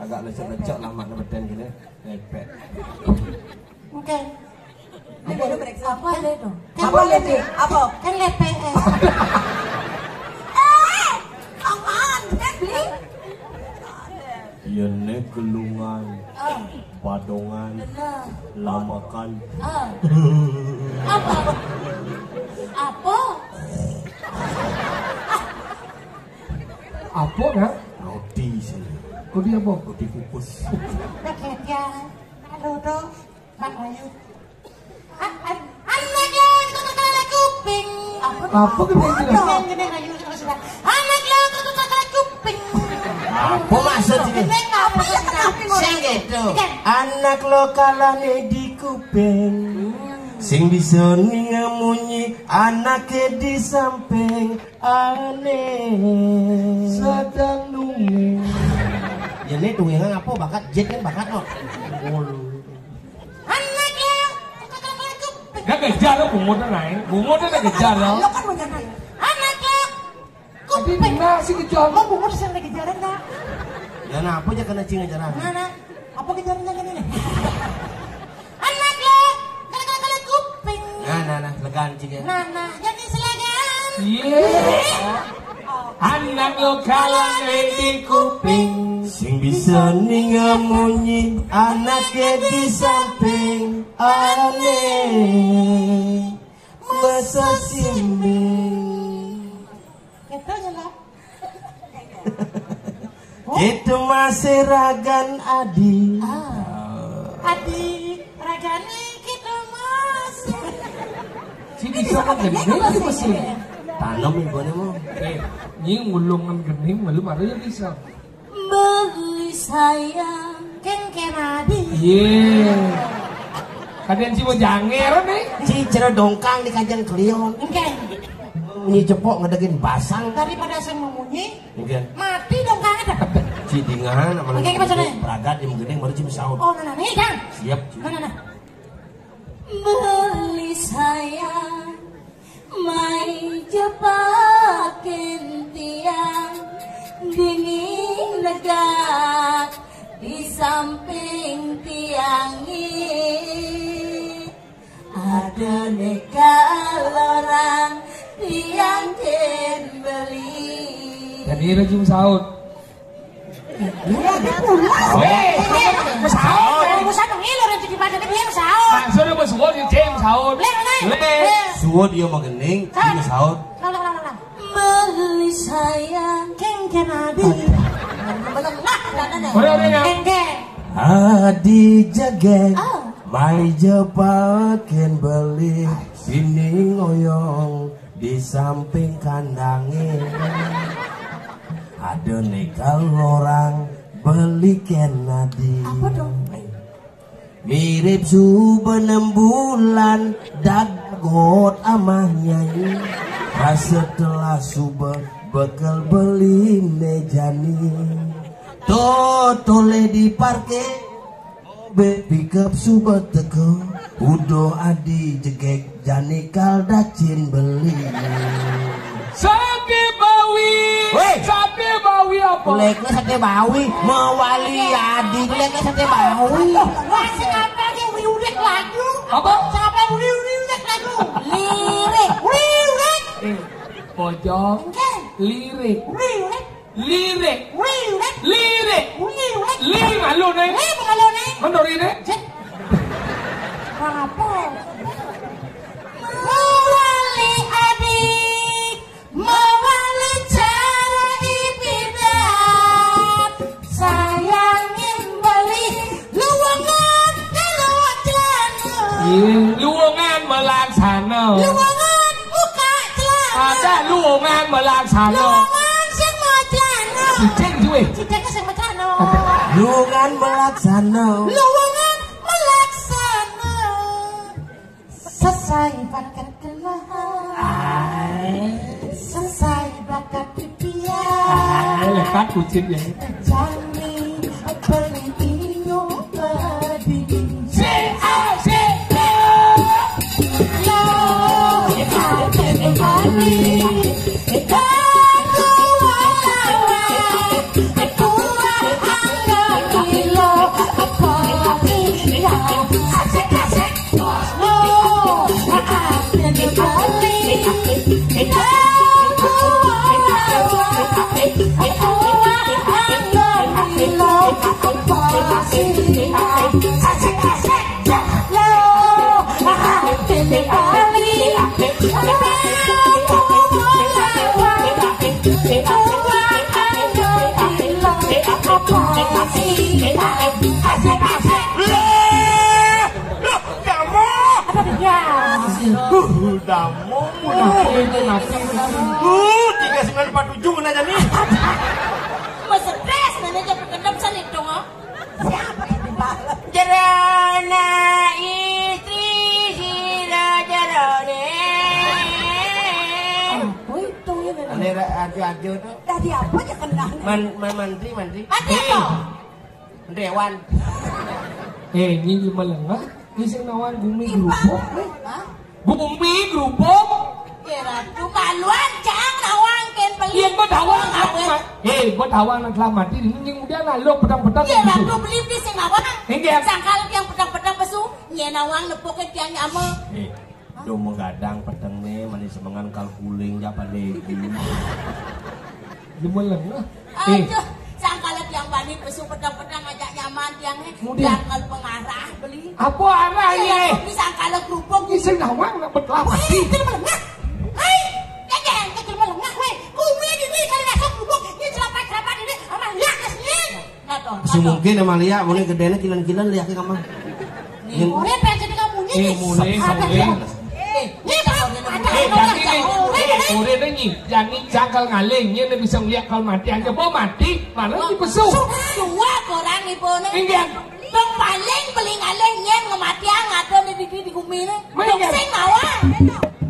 Agak lecek-lecek lama nih beten gini. Lepe. Oke. Apa? Apa ada itu? Apa lagi? Apa? Kan lepe. Eh. Eh, apaan? Kan beli? Iya nih gelungan, Ah. Badongan, Bener. Lamakan. Ah. Apa? Apa? Apa ya? Roti sih. Roti apa? Roti kukus. Oke, ya. Halo, dong. Mak Ayu. A-, a-, anak yang kena kuping. Apa tuh? Apa gede itu? Anak yang kena kuping. Apa maksud ini? Gede apa ya kena kuping? Sing gitu. Oke. Anak lo kalah nih di kuping. Sing bisa nih ngamunyi anaknya di samping aneh. Sedang nunggu. Ya ini tuh yang apa bakat jet kan bakat lo. Anak lo. Gak kejar lo bungut naik. Bungut udah kejar lo. Lo kan mau nyampe. Anak lo. Tapi kuping. Masih kejar. Lo bungut sing kejaran dah. Ya nah apa aja kena cing ajaran. Mana? Apa kejaran jangan ini? Anak lo. Kena kena kuping. Nah, nah, nah, legan cing ya. Nah, nah, jadi selegan. Iya. Anak lo kalah di kuping. Sing bisa ninga munyi anaknya di samping aneh. Masa sini. Gitu ya lah. Itu masih ragan adi. Ah. Adi ragani kita masih. Si bisa mah gede sih masih. Tanam ibunya mau. Eh, ini ngulungan gede malu baru ya bisa. Beli sayang kengken adi. Iya. Kadang si mau janger nih. Si cero dongkang di kajian kelion. Engke. Ini cepok ngedegin basang. Daripada saya memunyi, Oke. Mati dong kang ada. Cidingan sama Oke, lagi kita sana. Pragat yang gede baru cuma saut. Oh, nah, nah, nih, Kang. Siap. Nah, nah, nah. Beli sayang, mai jepakin tiang, dingin negak di samping tiang ini. Ada neka lorang tiang ken beli. Jadi rejim saut. Weh, saut. Urusan ngilu rezeki pada dia saut. Ah, sudah bos gua di tim saut. Leh, leh. Leh. Suwud dia mah gening, dia saut. Ulang, ulang, ulang. Beli sayang kengken adi. Belum lah, udah, udah. Udah, udah, ya. Kengken. Adi jegeg, Oh. Mai jepakin beli, sini ngoyong di samping kandangnya. Ada nih kalau orang beli kenadi. Apa dong? Mirip suba enam bulan dagot amahnya. Pas setelah suba bekel beli mejani. Totole di parkir. Be pickup suba teko, udah adi jegek jani kal dacin beli. Sate bawi. Weh. Sate bawi apa? Leknya sate bawi, mawali adi leknya sate bawi. Wah, siapa dia wiudet laju? Apa? Siapa wiudet laju? Lirik. Wiudet. Eh, pojok. Enggak. Lirik. Wiudet. Lirik. Lirik. Lirik. Lirik. Li malu nih. Li malu nih. Mendori nih. Cek. Apa? Mawali adik, mawali cara ipidat. Sayangin beli luwangan kalau jalan. Iya. Pelaksana. Luwungan sing mojana. Sijing duwe. Sijing sing mojana. Luwungan melaksana. Luwungan melaksana. Sesai bakat kelah. Sesai bakat pipiah. Lekat kucing ya. Jani beli inyo badi. Lah, loh, kamu. Apa dia? Uh, kamu. Uh, tiga sembilan empat tujuh mana jadi? Mas stres, mana aja berkedap sana itu, oh. Siapa yang dibalas? Jerona istri sira jerone. Apa itu ya? Ane ra-, ajo-ajo to. Tadi apa aja kena? Man-, man-, mantri, mantri. Mantri apa? Dewan. Eh, ini melengah. Ini sing nawang gumi gerupuk. Hah? Gumi gerupuk. Ya, Ratu, maluan cang nawang ken beli. Iya, mbok tawang apa, Mas? Eh, mbok tawang nang dalam hati ini nying udah lalu pedang-pedang. Iya, gitu. Ratu, beli di sing nawang. Enggak. Sangkal yang pedang-pedang pesu, nye nawang nepukin tiang nyama. Eh, do menggadang pedang nih, manis semengan kalkuling ya pada iki. Demen lah. Eh. Aduh, sangkala tiang bani pesu pedang-pedang ngajak nyaman tiang, eh. Mudian. Tiang kal pengarah beli. Apa arah, iya, ye? Tapi sangkala kerupuk. Ini sing nawang nak betlah mati. Weh, itu melengah. Hai, kagak yang kecil melengah, weh. Kumi ini kali masuk kerupuk, ini celapat-celapat ini, sama lihat kesini. Ngato, ngato. Semungkin sama lihat, mungkin gedenya kilan-kilan lihat ke kamar. Nih, mulai pengen jadi kamu nih. Eh, mulai, mulai. Eh, ini, Pak, ada. Eh, apa? Jani, eh, eh, mulai nih, jani cangkal ngalih, ini bisa ngeliat kalau mati aja, mau mati, malah dipesu. Suwa kurang ibu nih. Enggak. Bang paling beli ngalih nyen ngematiang ada di, di, di gumi nih. Enggak. Dong sing mawar.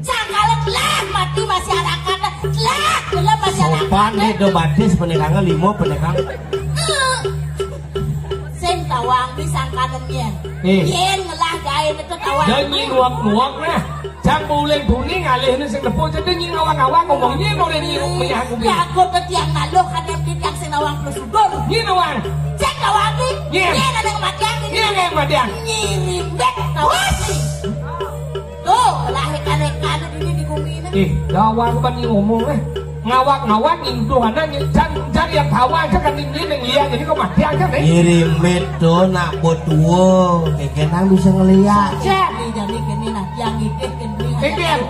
Cangkal telah mati masyarakat, telah, telah masyarakat. Sopan nih, do batis penekangnya limo penekang. Eh. Sing tawang di sangkanem yen. Eh. Yen ngelah gawe metu tawang. Dan nyi nuak-nuak nah. Jang buling buni ngalih ini sing lepo jadi nyi ngawang-ngawang ngomong nyi nore nyi menyah kubi. Ya aku tetiang naluh kadang titiang sing nawang plus udur. Nyi nawang. Sing tawang di. Nyi. Yen ada kematian di. Nyi ada kematian. Nyi rimbet tawang di. Tuh, ngelah ikan-ikan ini di gumi ini. Eh, gawat apa nyi ngomong eh. Ngawak-ngawak nginduh anak nyi, jan, jan yang tawa aja kan ini yang lihat, jadi kok mati aja nih. Ngirimit tuh nak buat tua, kekenang bisa ngeliat. Jadi, jadi gini nah, yang ngidih gini. Kekean.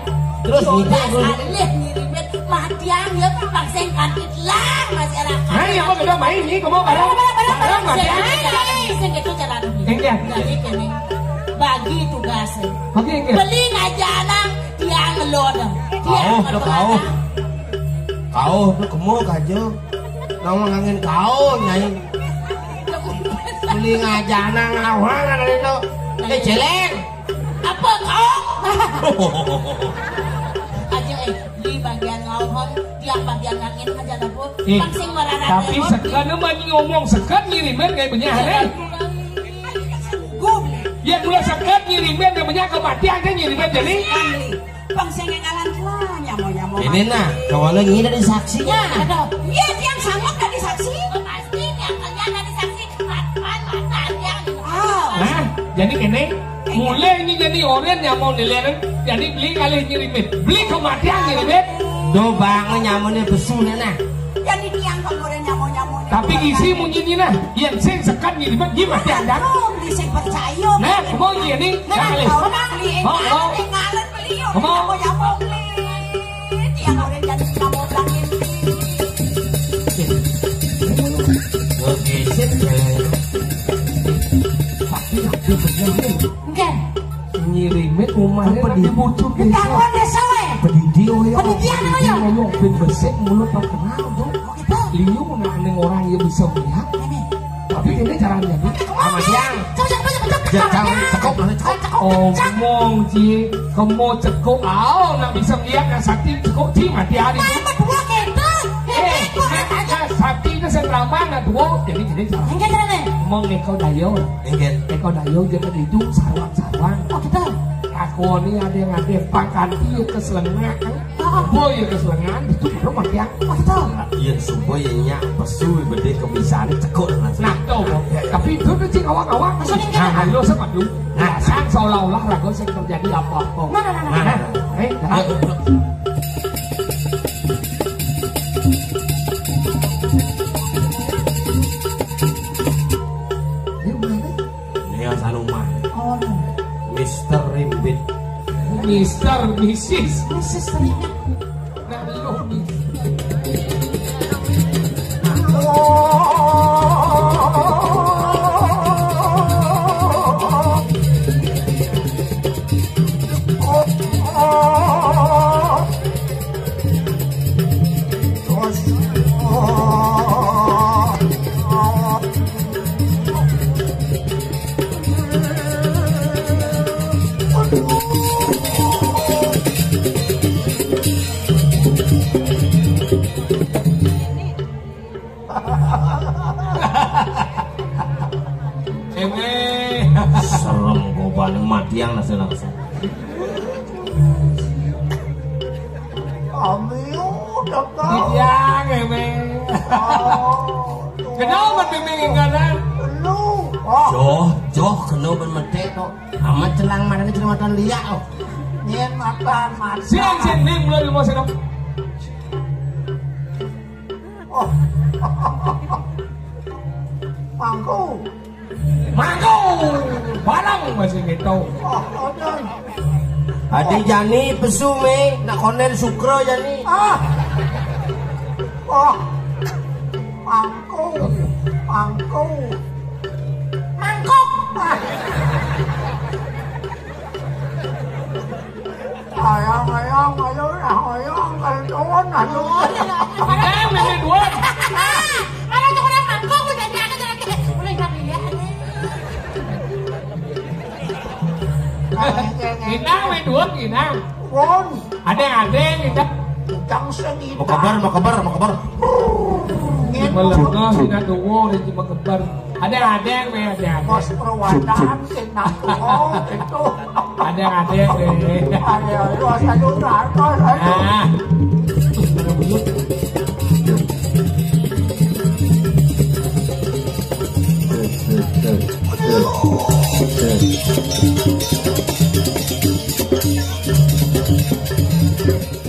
Terus ngidih terus. Alih ngirimit, matian ya, bangsa yang kantit lah, masyarakat. Nah, ya, kok udah main nih, kamu bareng, bareng, bareng, bareng, matian. Sing gitu cara dulu. Kekean. Jadi gini, bagi tugasnya. Oke, oke. Beli aja anak, tiang ngelon. Tiang ngelon. Kau, kau. Kauh tu kemo kaja. Nama ngangin kauh, Nyai? Beli ngajana ngawang ada itu. Eh, celeng. Apa kauh? Aja, eh, di bagian ngauhon, tiang bagian ngangin aja dah, Bu. Eh, bang sing marah tapi roti. Sekarang banyak ngomong, sekat ngirimin kayak banyak, eh. Gum. Ya, gula sekat ngirimin kayak banyak kematian, kan ngirimin jadi. Bang sing ngalan lah, nyamo-nyamo. Ini nah, kawala nyi dari saksi. Ya, ada. Iya, tiang sanggup dari saksi. Oh, pasti tiang kerja dari saksi. Pan, pan, mata tiang. Ah. Nah, jadi kene, mulai ini jadi orang nyamo nilai, jadi beli kali ngirimit. Beli kematian ngirimit. Do bang nyamone besu nah. Jadi tiang kok orang nyamo-nyamo. Tapi isi mungkin ini nah, yang sing sekat ngirimit, gimana tiang dah? Belum bisa percaya. Nah, mau gini, nah, kali. Kau nak beli, oh, oh. Tinggalan. Ngomong. Oke, sip, ya. Tapi aku bener, nih. Enggak. Ngirimit rumahnya. Apa lagi di bujuk desa? Ketahuan desa, weh. Pendidik. Yo, yo. Panitia namanya. Ngomong ben besik mulut terkenal tuh. Oh, gitu. Liu nak ning orang yang bisa melihat. Ini. Tapi ini caranya tuh. Sama siang. Coba, coba, coba, coba. Jangan cekok, cekok. Cekok. Omong, Ci. Kamu cekok. Oh, nak bisa lihat nak sakti cekok, Ci, mati hari. Apa dua gitu? Eh, sakti itu selama nak dua, jadi, jadi salah. Enggak, enggak, enggak. Mong neko dayo. Enggak. Neko dayo jadi itu sarwang-sarwang. Oh, gitu. Aku ini ada yang ada pangkanti ke selengak. Boy ya keselengan itu baru makin. Iya, sumpah ya, nyak pesu bede kebiasaan cekok dengan. Nah, tuh, tapi itu tuh cing awak-awak. Maksudnya nah, gimana? Ayo sama lu. Nah, sang seolah-olah ragu sing terjadi apa-apa. Nah, nah, nah, nah. Nah, eh, nah. Ayo. Ini yang sana rumah. Oh, no. Mister Rimbit. Mister, Missus. Missus Rimbit. Nah, lu. Eme. Serem goban matiang nasi langsung. Amiu, udah kau. Matiang, eme. Oh, kenal mati mingganan. Lu. Oh. Joh, joh, kenal ben metek kok. Amat celang mana ni celang matan liak kok. Nien matan matan. Siang, siang, ni mulai lima sedap. Oh. Mangku. Mangku. Barang masih gitu. Oh, oh, Adi jani pesu me, nak konen sukra jani. Ah. Oh. Mangku. Mangku. Mangkuk. Ah. Ayang, ayang, ayo, nah, ayang, kalau doon, ayo. Oh, iya, iya. Ayang, meme duon. Ah, kalau tuh orang mangkok, udah dia aja lagi. Boleh nggak dilihat? Inang, meme duon, inang. Won. Ada, ada, inang. Inang sendiri. Mau kabar, mau kabar, mau kabar. Ini malah nggak, inang duon, ini mau kabar. Ada, ada, meme, ada, ada. Bos perwataan, inang. Oh, itu. Ada, ada, meme. Ada, lu asal lu rata, aduh. Nah.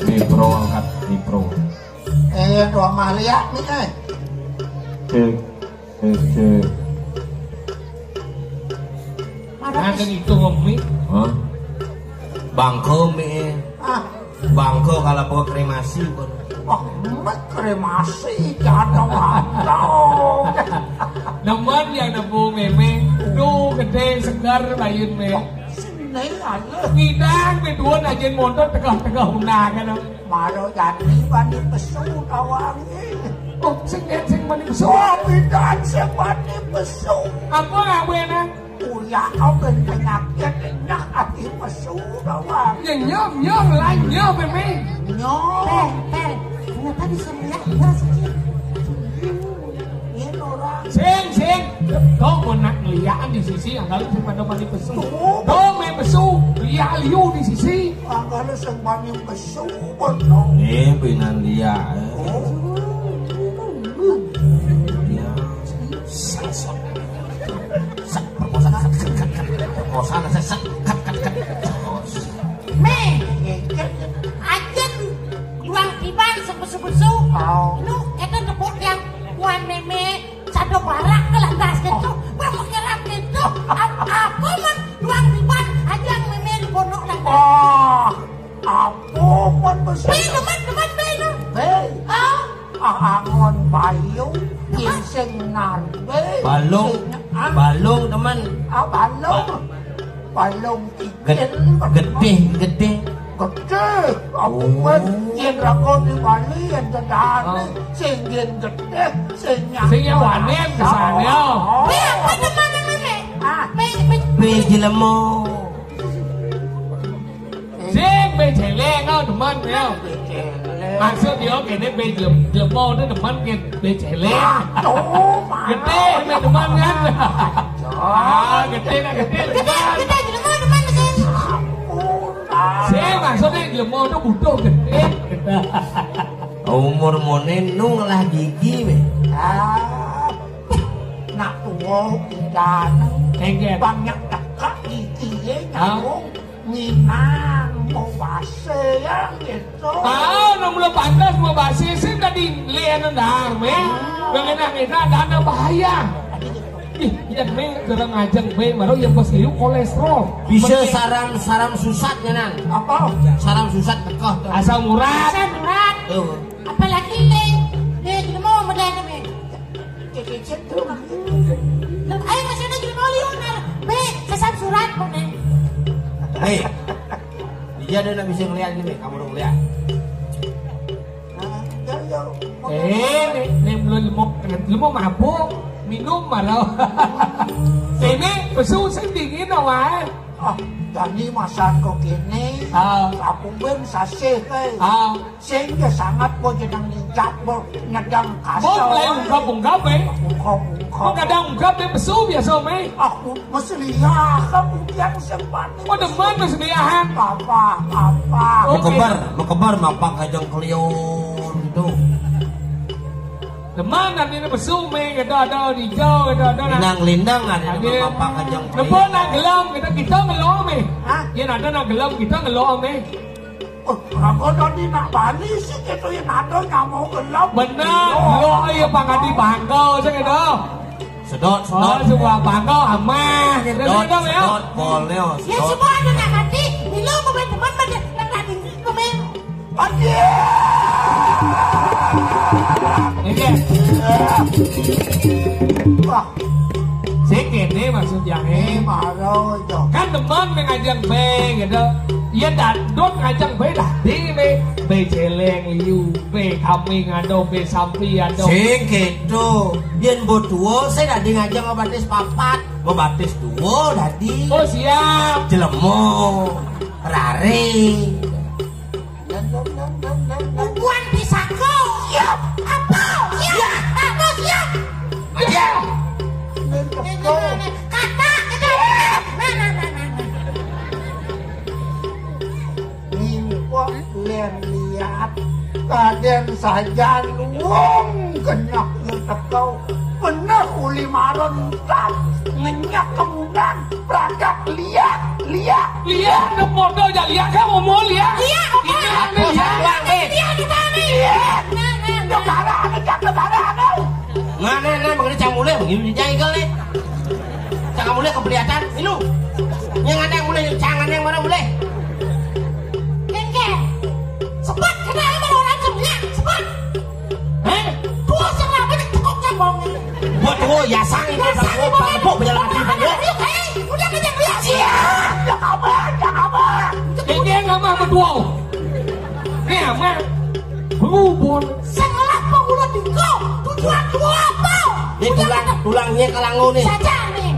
Mipro angkat, Mipro. Eh, doa Maria nih, eh. Cek, cek, cek. Ada itu ngemi. Hah? Bangko mi. Ah. Bangko kalau bawa kremasi pun. Oh, mek kremasi, jangan tahu. Nemen yang nepu meme, duh gede segar lain me. Sini aja. Ngidang me duon ajen motor tegah-tegah undangan. Maro jati bani pesu tawangi. Oh, sing sing bani pesu. Oh, bidan sing bani pesu. Apa ngawena? Uya kau ben penyakit enak ati pesu doang. Nyenyem, nyem, lain nyem, meme. Nyem. Teh, teh. Ternyata disuruh ya, iya sih. Ini orang. Sing, sing. Kau mau nak ngeliakan di sisi yang lalu sing pada bani pesu. Oh. Kau main pesu, liak liu di sisi. Angkala sing bani pesu, betul. Ini pinan liak, eh. Oh. Liak. Sasot. Sat, perkosaan, sat, sat, sat, sat, perkosaan, sat, sat, kat, kat, kat. Meh, ajen duang tiban sebesu-besu. Au. Lu, eta tepuk yang kuan meme, satu barak ke lantas gitu. Gua mau nyerap gitu. Ap-, apa man duang tiban, ajen meme di pondok lantas. Oh, apa man besu? Be, demen, demen, be, lu. Be. Ah. Angon Bayu, Insing Narbe. Balung, sing, ah? Balung, teman. Ah, balung. Ba-, balung ged-, kikil. Gedeh, gedeh. Gedhe, aku kan yen raga di Bali yen cedhane sing yen gedhe, sing nyaman. Sing nyawanin kesane. Oh. Kuwi apa teman-teman, Nek? Ah. Pe, pe, Pe jelemo. Sing pe jelek kok demen ya. Jelek. Maksud yo kene pe jelem-, jelemo itu demen yen pe jelek. Aduh, Mas. Gedhe pe demen kan. Ah, gedhe nak gedhe. Gedhe, gedhe jelemo demen, Nek. Sing maksudnya jelemo itu butuh gedhe. Umur mone nu ngelah gigi we. Ah, nak tuwa pidan. Enggak. Banyak tekak giginya. Hah? Nyambung nginang mau base ya gitu. Ah, nom lo pantas mau base sing tadi lian nang me. Mengenang itu ada, ada bahaya. Ih, ya me kurang ngajeng be, baru yang pas liu kolesterol. Bisa saram, saram susat ngenan. Apa? Saram susat teko. Asam urat. Asam urat. Tuh. Apalagi nih, nih, jelema model ini. Cicit tuh. Lah, ayo masih ada jelema liu, Nar. Be, sesam surat kok, Nek. Hei. Dia ada nak bisa ngeliat ini, Be. Kamu dong lihat. Nah, ya, ya. Eh, nek, nek belum mau, belum mau mabuk, minum malah. Ini pesu sing dingin wae. Ah, dadi masan kok kene. Ah. Kapung ben sasih kae. Ah. Sing ya sangat kok jeneng ninjak kok ngedang kasar. Kok mulai ungkap-ungkap, eh? Ungkap-ungkap. Kok kadang ungkap, eh, pesu biasa, meh? Aku mesliah, kemudian sempat. Oh, demen mesliahan. Apa, apa. Oke. Mekebar, mekebar mapak kajang kelion itu. Demen artinya pesu, meh, gitu, ada hijau, gitu, ada nang. Nang lindang, ada. Ada. Mapak kajang kelion. Demen nang gelem, gitu, kita ngelom, meh. Hah? Ya, ada nang gelem, kita ngelom, meh. Oh, aku tadi nak Bali sih gitu ya, nado nyamuk gelap. Bener, lo ayo pangadi bangga sih gitu. Sedot, oh, sedot. Sebuah bangga amah gitu. Sedot, gitu, ya. Sedot, boleh, oh, ya, sedot. Semua ada nak mati, ini lo mau main teman pada nak tadi pemain. Anjir. Ini. Wah. Sing kene maksud yang eh, eh, maro itu. Kan demen mengajak be gitu. Iya, dadot ngajak be dah. Di be, be celeng liu, be kami ngado, be sampi ado. Sing gitu. Yen bo tuo, saya dah di ngajak ngebatis papat. Ngebatis tuo dadi. Oh, siap. Jelemo. Rare. Bubuhan pisangko. Siap. Apa? Siap. Apa? Siap. Iya. Kata kita. Nah, nah, nah, nah, nah. Mingko len liat. Kaden saja luwung kenyok ngetekau. Bener uli maron utam. Ngenyak kemunan. Berangkat liat, liat. Liat, lu foto aja liat, kamu mau liat? Iya, oke. Ini ada liat. Liat, liat, liat, kita nih. Iya. Nah, nah, nah. Jangan ada, jangan ada, ada. Mana, nah, begini cang mulai, begini jengkel nih. Cang mulai keberatan, ini lu. Yang ada yang mulai, jangan yang mana mulai. Jengkel. Cepat, kena sama orang semuanya, cepat. Hah? Tuh, siapa yang tekuk nyambung? Buat tuh, ya, sang, itu, ya, sang, sang, itu, bang, bang, bang, bang, bang, bang, bang, eh, udah, kejar, kejar. Siap, ya, kabar, ya, kabar. Ini yang sama, sama tuh. Ini sama. Bubur. Salah pengulo dingko. Tujuan dua apa? Ini udah, tulang, tulang, tulangnya kalango nih. Saja nih.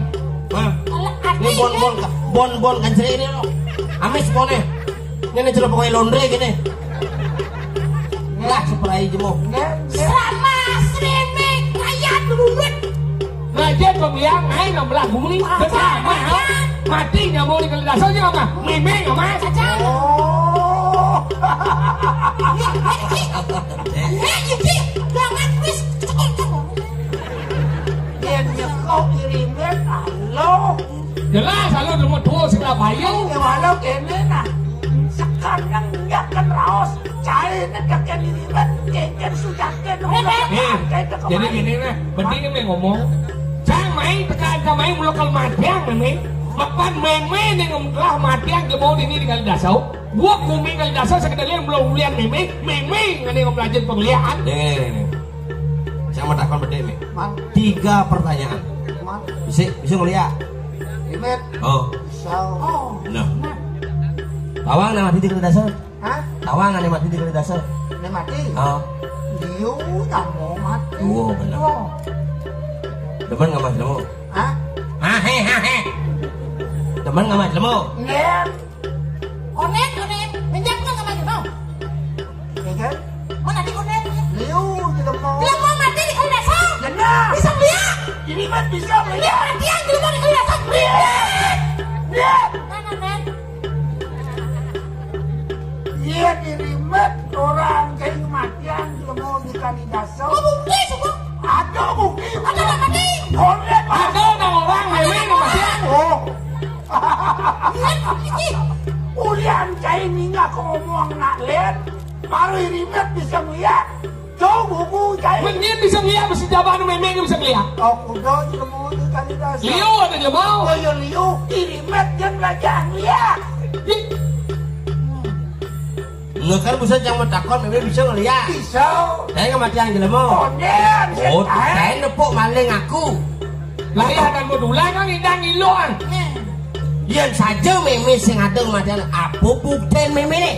Hah? Kalau ini bon, artinya bon, bon, bon, kan cerita ini, loh. Amis, bonnya. Ngene jero pokoke laundry kene. Lah, spray jemo. Sama srene kaya duit. Raja pemilihan ae nang belah bumi. Bersama, ha? Mati nyambung di kali dasar je, Mama. Meme, Mama. Saja. Oh. Ya, ya, ya. Ya, ya, ya. Jangan, please. Yen nyekok irimen, halo. Jelas, halo, nemu tuh, sing lah bayu. Ya, walau kene, nah. Sekarang nggak kan raos. Cai ini kakek irimen, kengken sudah kene. Eh, eh. Nih, jadi gini, nah. Penting ini ngomong. Cang main, tekan, cang main, mulu kalau matiang, meme. Mapan meme, nih, ngelah matiang, ke bawah ini, di kali dasar. Buat bumi kali dasar, sekedar yang belum ulian, meme. Meme, ini ngomong aja pengliaan. Nih. Saya mau takon bedhe, Mik. Man. Tiga pertanyaan. Man. Bisa, bisa ngeliat. Imet. Oh. Bisa. Oh. Nah. Tawang né mati di kali dasar. Hah? Tawang né mati di kali dasar. Né mati? Ah. Liu tamo mati. Oh, bener. Oh. Demen nggak Mas Lemo? Hah? Hahe, hahe. Demen nggak Mas Lemo? Nggih. Konen, konen. Menjak nggak Mas Lemo? Iya kan? Mana di konen? Liu, jelema. Jelema mati di kali dasar. Bener. Bisa lihat. Ini mah bisa lihat. Mati yang jelema di kali dasar. Lihat. Lihat. Mana, men? Iya, dirimet orang kayak kematian, jelema di kali dasar. Oh, bukti, semua. Ada bukti. Ada bukti. Konen, Mas. Ada orang memang kematian. Oh. Iya, bukti. Ulian cai ninggal ngomong nak len, baru irimet bisa ngeliat. Tuh buku cai. Mending bisa ngeliat, mesti jabah nu mémé bisa ngeliat. Oh, kuda jelema di kali dasar. Liu ada jelema. Oh, ya liu, irimet jeung belajar ngeliat. Ih. Enggak kan bisa jangan takon, mémé bisa ngeliat. Bisa. Saya nggak mati yang jelema. Konen, oh, saya nepuk maling aku. Lah ya, kan mau dulang kan ngidang ngiluan. Yén saja mémé sing ada matian, apa bukten mémé né?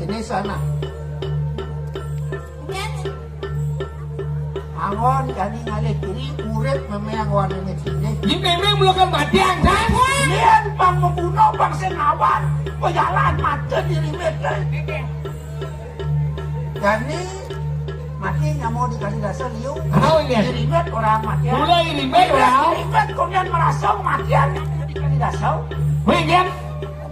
Ini sana. Angon kami ngalih diri, urip mémé angon ini sini. Ini mémé belum kan matian, kan? Yén pang membunuh, pang sing ngawal, pejalan mati diri mémé. Jani mati nyamuk di kali dasar liu. Tahu, iya. Irimet orang mati. Mula irimet, orang. Irimet kemudian merasa kematian di kali dasar. Mungkin.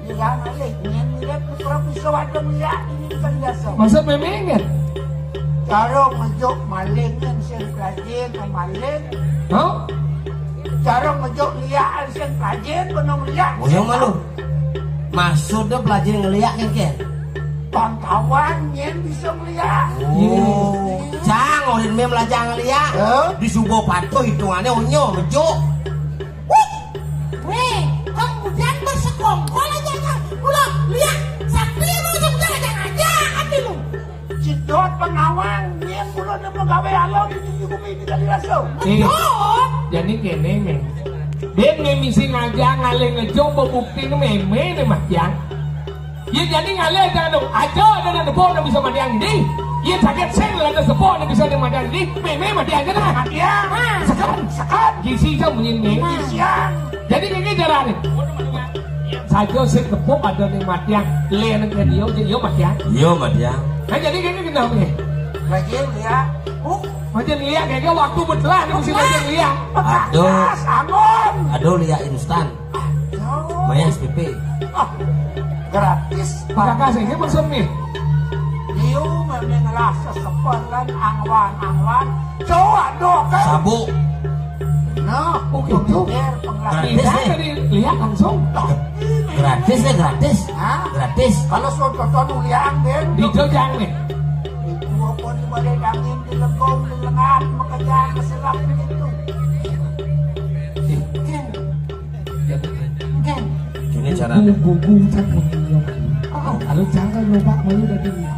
Iya, ngalih. Ingin lihat orang bisa ada melihat ini di kali dasar. Maksud mémé kan? Cara ngejuk maling yang sing rajin maling. Hah? Cara ngejuk liak sing rajin benung liak. Oh, yang mana? Maksudnya belajar ngeliak kan, Ken? Bangkawan nyén bisa ngeliak. Oh. Cang, ulin mé belajar ngeliak. Hah? Di subuh patuh hitungannya onyo, bejuk. Wih, kemudian bersekongkol aja, Kang. Ulah, liak, sakti mau sebentar aja aja, hati lu. Jedot pengawang, nyén kula nemu gawe alo di tinggi bumi di kali rasul. Nih, jadi kéné, Meng. Dén né misi ngajak ngalih ngejong bebukti né mémé né matian. Ya jadi ngalih aja dong. Aja ada nang depo nang bisa matian ini. Ya sakit sing ada sepo nang bisa dia matian ini. Mémé matian aja dah. Matian. Sekat. Sekat. Gizi aja bunyi né. Gisian. Jadi ini cara nih. Saja sing tepuk ada ning matiang, lén ke dia, jadi yo matiang. Yo matiang. Nah, jadi gini gini nih. Lagi lihat. Uh, macam lihat kayaknya waktu betelah nih mesti macam lihat. Aduh. Angon. Aduh, lihat instan. Aduh. Mayas pipi. Ah, gratis. Kakak saya ini maksud nih. Liu memang rasa sepelan angwan-angwan. Cowok doa kan? Sabu. Nah, oh gitu. Gratis, eh. Tadi lihat langsung. Gratis, eh, gratis. Hah? Gratis. Kalau soto-soto ulian, Ben. Di Jojang nih. Itu apa di balik angin, di legong, di lengan, makanya keselak begitu. Ini cara. Gugu, gugu, gugu, gugu. Oh, kalau jangan lupa malu dari dia.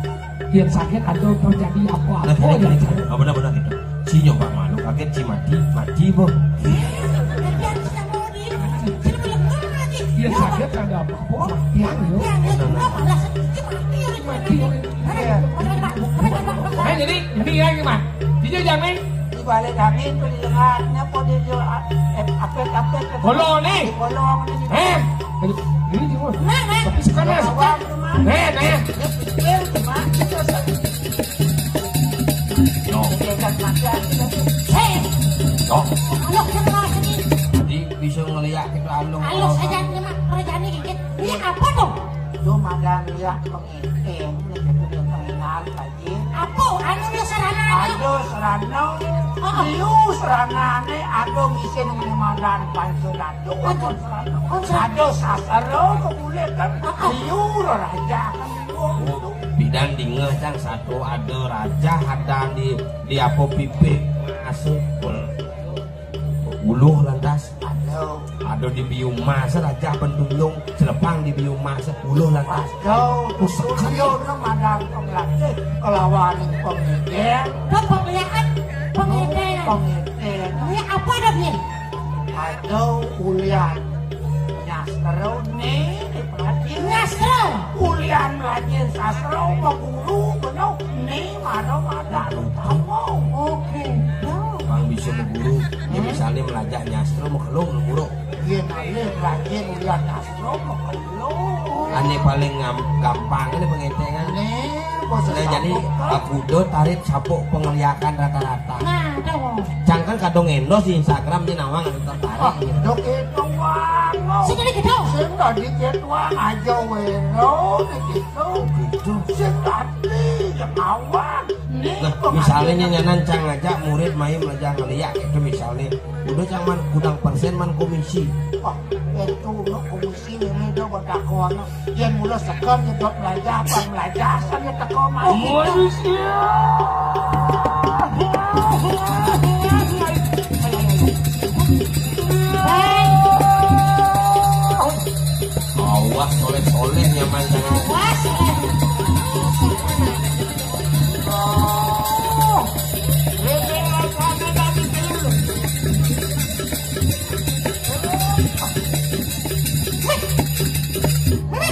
Yang sakit atau terjadi apa-apa. Nah, gini, gini, gini. Oh, benar-benar gitu. Si nyoba malu, kaget si mati, mati, boh. Yang sakit ada apa-apa, mati, ya. Mati. Nah, jadi, jadi ya, gimana? Dia jangan. Di balik angin, di lengannya, apa dia jual, eh, apet-apet, apa? Bolong nih. Di bolong nih. Eh, ini gimana? Nah, nah. Tapi sekarang. Nah, nah. Dia pikir, cuma kita. Yo. Dia kan mati, hati. Hei. Yo. Anak yang mau sini. Jadi bisa ngeliat kita anu. Ayo saja, ini mah kerjaannya gigit. Ini apa tuh? Itu magang lihat pengintin, itu dia penginal, Pak. Apa anu ya sarana? Ada sarana, liu saranane, ada ngisin menimadan pancu datu, ada sarana. Ada sastra, kemudian kan liu raja kan. Oh, bidan dingeh cang satu ada raja hadang di di apa pipih masuk. Uluh lantas. Aduh. Aduh di biung mas raja bendulung, selepang di biung mas, uluh lantas. Aduh, pusaka. Dia udah madang penglatih kelawan pengedel. Ke pemeliharaan pengedel. Pengedel. Ini apa dah, Bin? Aduh, ulian. Nyas terus nih, diperhatiin. Nyas Ulian rajin sastra, maguru, bener. Ni, mana, mana, lu tahu. Oke. Bang bisa maguru, ya misalnya melajah nyastra, makelung, guru. Iya, kali rajin ulian sastra, makelung. Ane paling ngam-, gampang ini pengentengan. Nih, bos. Nah, jadi aku udah tarik sapuk pengliakan rata-rata. Nah, tuh. Cang kan kadung endos di Instagram, dia nawang ada tertarik. Ah, gitu. Dok itu, Bang. Sini dikit, dong. Sing tadi gitu, Bang, aja wero, gitu. Gitu. Sing tadi, ya, kawan. Nih, nah, misalnya nyanan cang ngajak murid main belajar ngeliat, itu misalnya. Udah cang man, kudang persen man komisi. Wah, itu, no, komisi. Ini dia berdakwah, no. Dia mula sekan, dia buat belajar, apa belajar, asal dia teko main. Manusia. Awas soleh-soleh nyaman. Awas.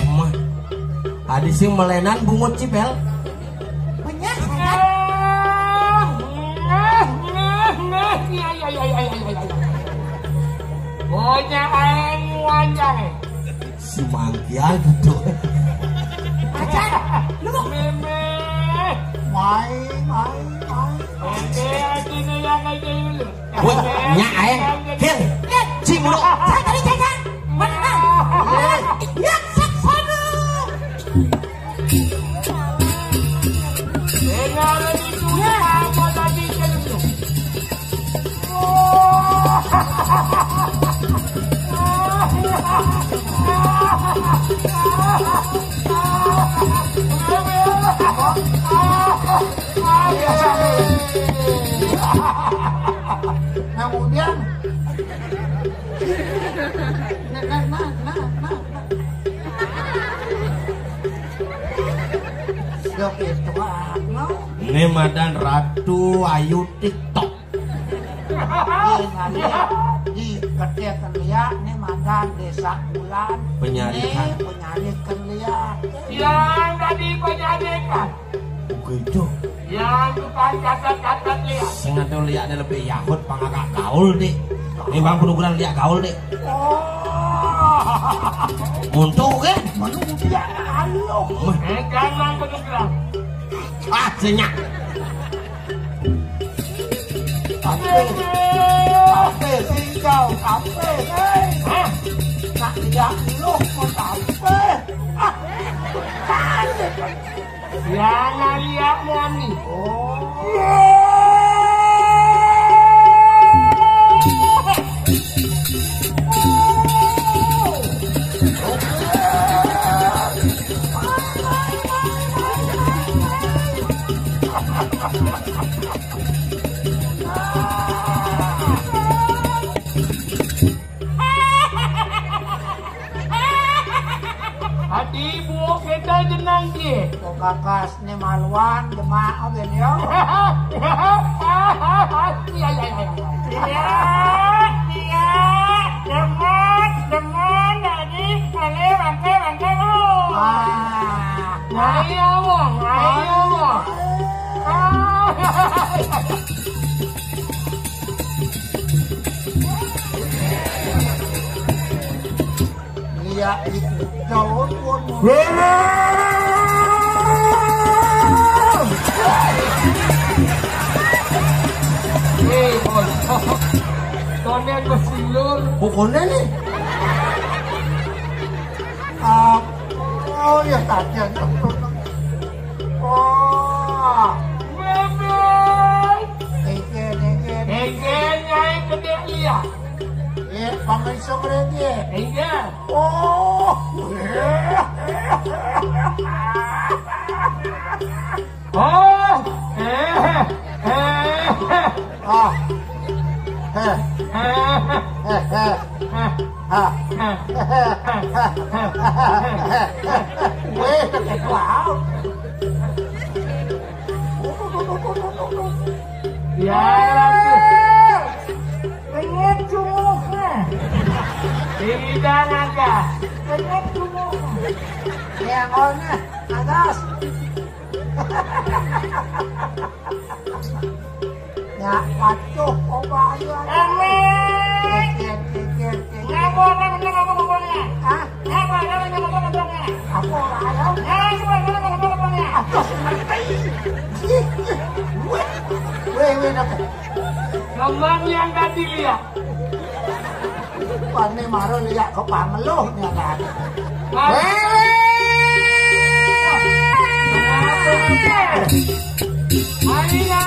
Mah. Adi sing melenan bungut cibel. Benyah, sayang. Bocah aing wanjang. Si mangkial gitu. Acan, lu mau. Meme. Main, main, main. Oke, aja nih yang aja dulu. Woi, nya aing. Hil. Cing, bro. Saya tadi jajan. Mana? Ya, sok sono. Kemudian, nah, nah, nah, nah, nah, nah. Dok itu apa? Ini madan Ratu Ayu TikTok. Di, di, di, kedek liak, ini madan Desa Bulan. Penyarik. Ini penyarik liak. Yang tadi penyarik, Pak. Begitu. Yang tukang catat-catat liak. Sing ado liakne lebih yahut pang agak gaul, Dik. Ini bang penukuran liak gaul, Dik. Oh. Untuk ke? Manusia anu. Wih. Eh, jangan penukuran. Ah, senyak. Kape, kape, singgau, kape, hei. Hah? Nak liak lu, mau kape. Ah, kape. Yang ngaliak mami. Oh. Adi buuk kita jenang kie. Kok kakas ni maluan, jemak, oke, yo. Iya, iya, iya, iya. Iya, iya, demen, demen, jadi, balik, bangke, bangke, lu. Ah. Ayo, Wong, ayo, Wong. Ah. Iya, itu. Jauh pun. Eh, bos. Konen mesilur. Oh, konen nih. Ah, oh, ya, tadi ada. Wah. Bebe. Ege, ege. Ege, nyai gede iya. Eh, pangan semerege. Ege. Oh. Oh. Eh. Eh. Ah. Eh. Eh. Eh. Eh. Ah. Eh. Weh, wow. Ya, lagi. Pengen cumuhnya. Ini dah naga. Bener tuh. Yang ono, atas. Ya, waduh, kok bahaya. Amin. Kikir, kikir, kikir. Ngapa orang ini ngomong ngomongnya? Hah? Ngapa orang ini ngomong ngomongnya? Apa orang ayam? Ngapa orang ini ngomong ngomongnya? Aduh, ngerti. Weh, weh, weh, apa? Ngomong yang tadi lihat. Pane maro liak ke pangeluh nyatane. Weh! Ayo!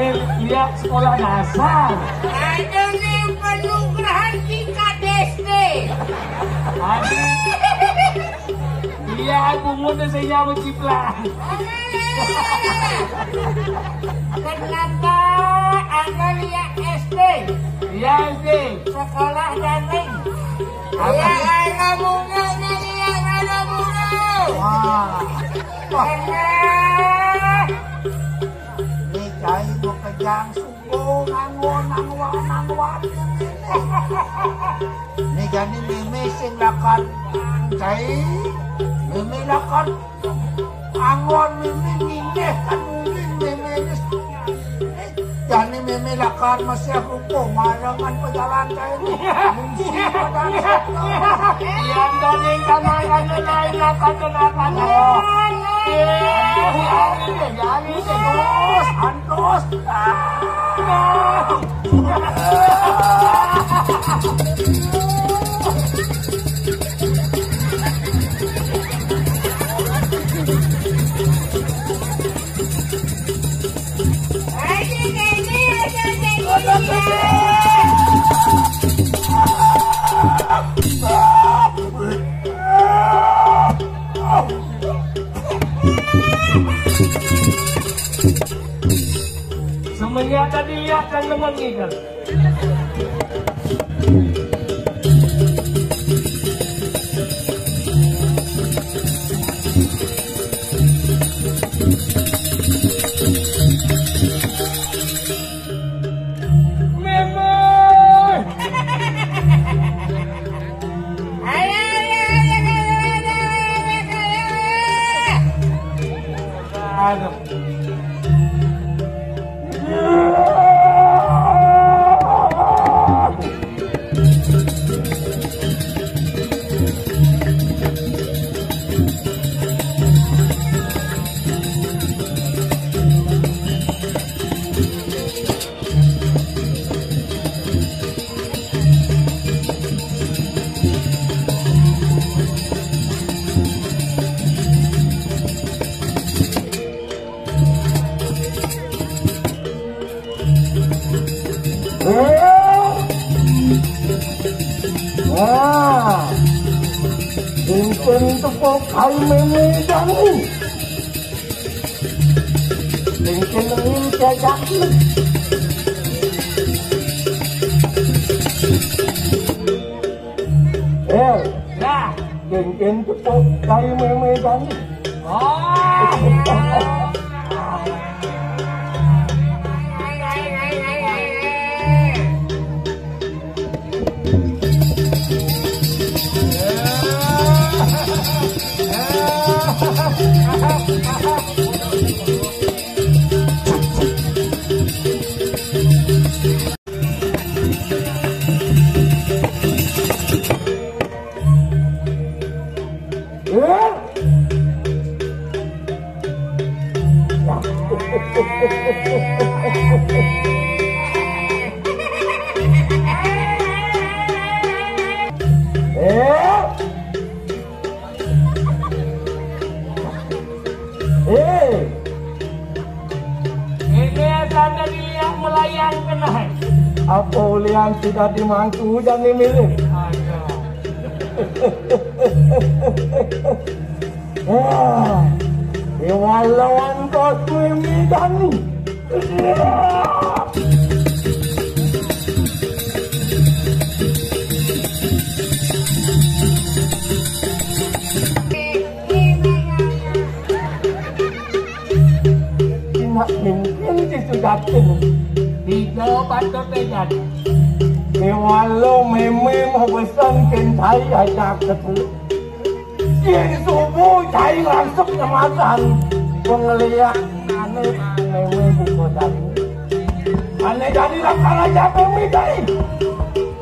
Ini lihat sekolah dasar. Ada nih penugrahan tingkat S D. Ada. Iya, aku muda saya nyamuk ciplang. Kenapa ada lihat S D? Iya, S D. Sekolah daring. Iya, ayo kamu nggak lihat ada burung. Wah. Ini cai mau kejang sungguh nganggo nang wa-, nang wati ini. Ini jani meme sing lakar cai, meme lakar anggon meme nindeh kan mungkin meme ini. Jani meme lakar masih aku kok marangan pejalan cai ini. Mungkin ada satu. Yang tadi kamar aja lain lakar kenapa? Terus, antus. Semenjak tadi lihat kan teman kita. Memang. Aduh. Wah, pintu-pintu kok kayu memedang. Mungkin ini jajak. Eh, ya, mungkin tepuk kayu memedang. Oh. Eh, ini tanda dilihat melayang kena. Apa ulian tidak dimangku hujan ini milih? Aduh. Wah, iwan lawan kosmu ini Dani. Jatin. Tiga patut tejan. Kewalo meme mau pesan kentai aja ketemu. Yang subuh cai langsung nyematan. Pengeliat ane meme buka dari. Ane dari rakan aja meme dari.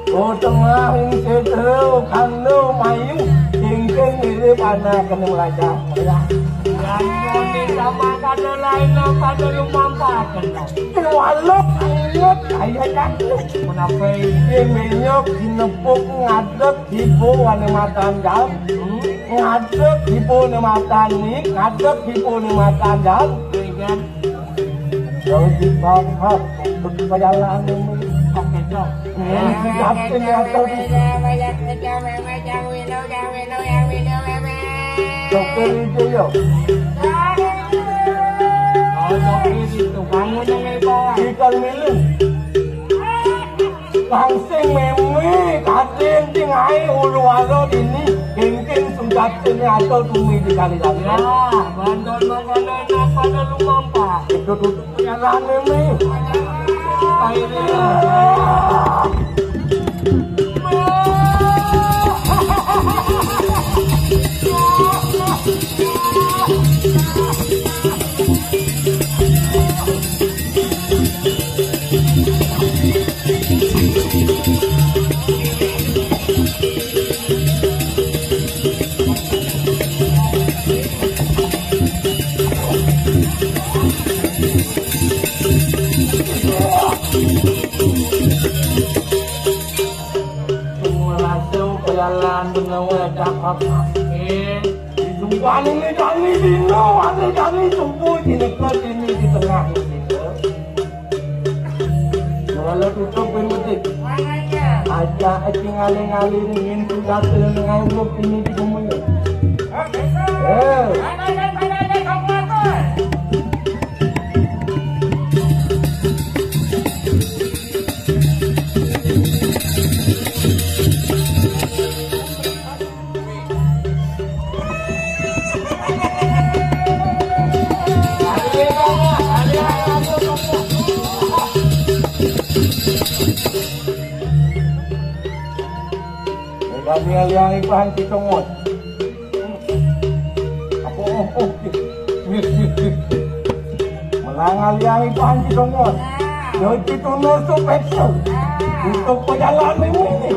Oh, tengah sedero kando mayu, kengkeng mirip anak kena melajah. Ya. Yang kami sama kada lain apa ada rumah empat kan. Walau ingat saya jatuh. Kenapa? Dia menyok, dinepuk, ngadek, ibu, wane matan jam. Hmm? Ngadek, ibu, ne matan ni, ngadek, ibu, ne matan jam. Ingat. Jauh di bawah, untuk perjalanan ini. Oke, Cok. Hmm, yakin ya, Cok. Sopir itu, yo. Oh, sopir itu. Bangun yang hebat. Ikan milu. Langsing meme, kating, ting, ai, ulu, alo, dini. Kengkeng, sudah, sini, atau tumi di kali-kali. Ya, bantuan makanan apa ada lu mampa? Itu tutup. Jalan ini. Langsung jalan benua cakap. Eh, sumpah ini kami dino, ada kami subuh di dekat ini di tengah ini. Kalau tutup pun betik. Aja aja ngaling-ngaling, ingin sudah dengan grup ini di bumi. Eh. Daniel yang ibahan kita ngot. Apa, oh, oh, wih, wih, wih. Melangal yang ibahan kita ngot. Yo, kita nusuk peksa. Untuk perjalanan ini.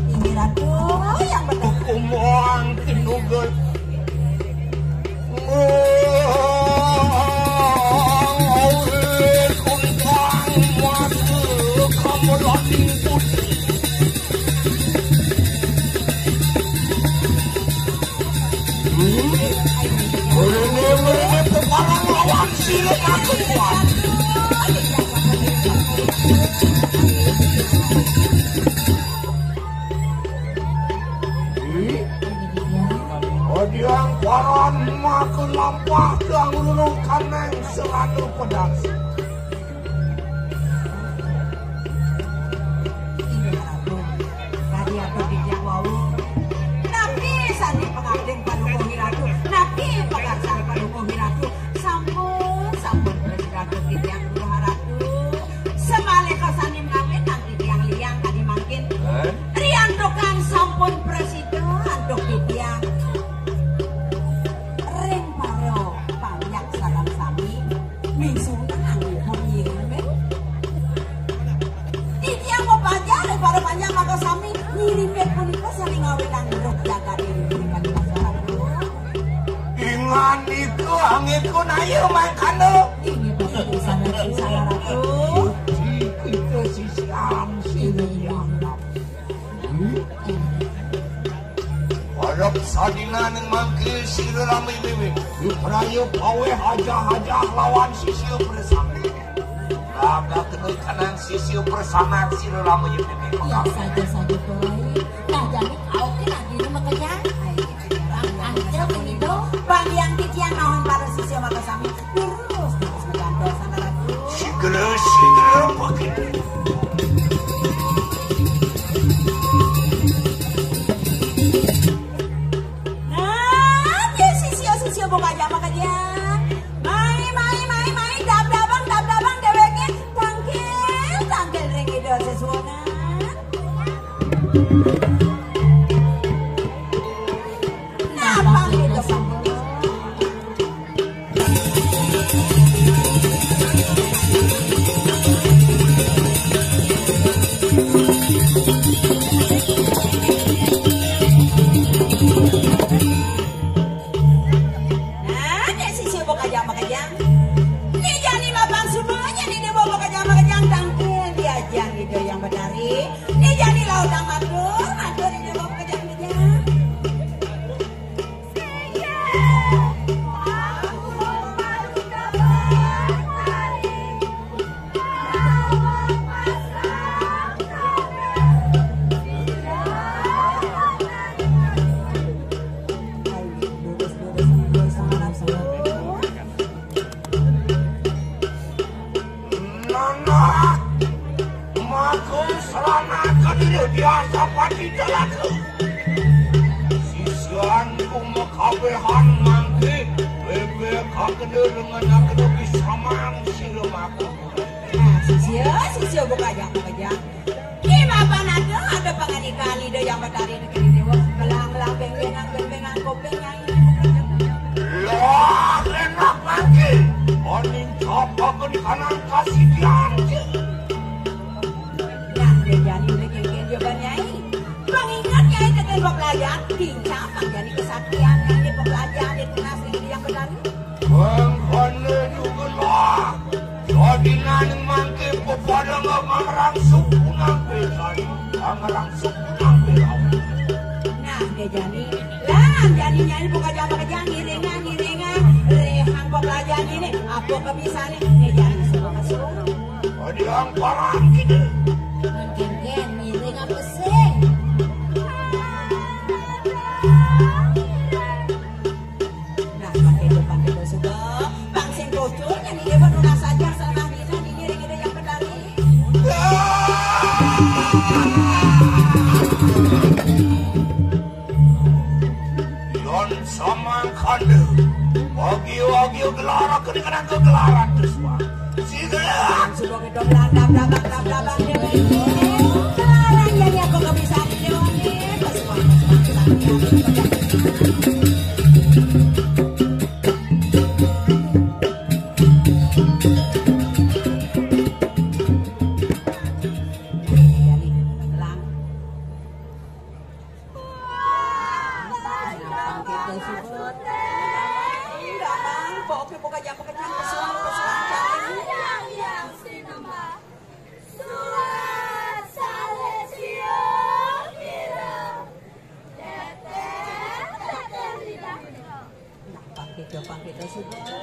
Ini ratu yang benar. Kumang tinugel. Odiang paran makan lampah kang rurung kaneng seradu pedas. Tadi aku dijak wau. Napi sani pangabdin padukuh iratu? Napi pagarsan padukuh iratu? Sampun, sampun, Gusti Ratu titiang Guru Haratu. Samalika sani mangawit nang titiang liang tadi mangkin. Eh? Riantukan sampun prasida antuk titiang. Ring para panyak sareng sami. Misunan pun ngiring. Titiang mapanjak ring para panyak maka sami ngiring punika saling ngawitan grup jagat ing punika. Ingan itu angin ku nayu mangkana. Inggih punika salah ratu. Siki itu sisian sini dianggap. Arep sadinaning mangke sira rame wiwit. Dipraya paweh ajah-ajah lawan sisia presangge. Laga kena kanang sisia persanakan sira lama ya. Iya saja saja, Turai. Nah, jadi kau kena diri makanya. Ayo, kita orang angkel ini dong. Bagi yang titian mohon para sisia maka sami terus terus mengantar sana lagi. Segera segera pakai. Nah, ya sisia sisia buka aja makanya. Mai mai mai mai dab dabang dab dabang deweknya. Tangkil tangkil ring ida sesuangan. Nah, tangkil tangkil. Nah, nek sisi bok aja makejang. Ni jani mapan sumanya ni dia bok aja makejang tangkil diajang ida yang bedari. Ni jani laut matur, matur ida bok aja makejang. Nana, maka selanakan diri biasa pati telaga. Sisianku mekabehan mangke, bebek kakena dengan aku bisa mang sila maka. Nah, sisia, sisia buka aja, buka aja. Di mapan ada, ada panganika ni dah yang batari negeri dewa. Belang-belang, beng-bengang, beng-bengang, kopeng nyai. Lah, enak lagi. Oning coba kena kanang kasih dianjing. Nah, dia jani udah kengken dia banyai. Pengingat nyai tekan pepelajaran, pincang pang jani kesaktian nyai pepelajaran di tengah sendiri yang batari. Bang Kone juga lah. Sodinaning mangke pepada ngangrang sukunang pesan, ngangrang sukunang pesan. Nah, dia jani, lah, jani nyai buka jam kerja ngiringan, ngiringan, rehang pepelajaran ini, apa kebisaan ini, dia jani suruh masuk. Ada yang parang kita. Mungkin kan ngiring apa sih? Nah, pakai depan kita sudah. Bang sing bocor, yang ini pun udah saja salah dina, ini ring ada yang bedari. Yon samang kande. Wagi-wagi gelar aku dengan aku gelaran terus, Bang. Sudah gedong, dam, dam, dam, dam, dam, dam, dam. Sekarang jadi aku gak bisa didewanin. Pas banget, pas banget. Lang. Nah, pang kita, pang kita sudah.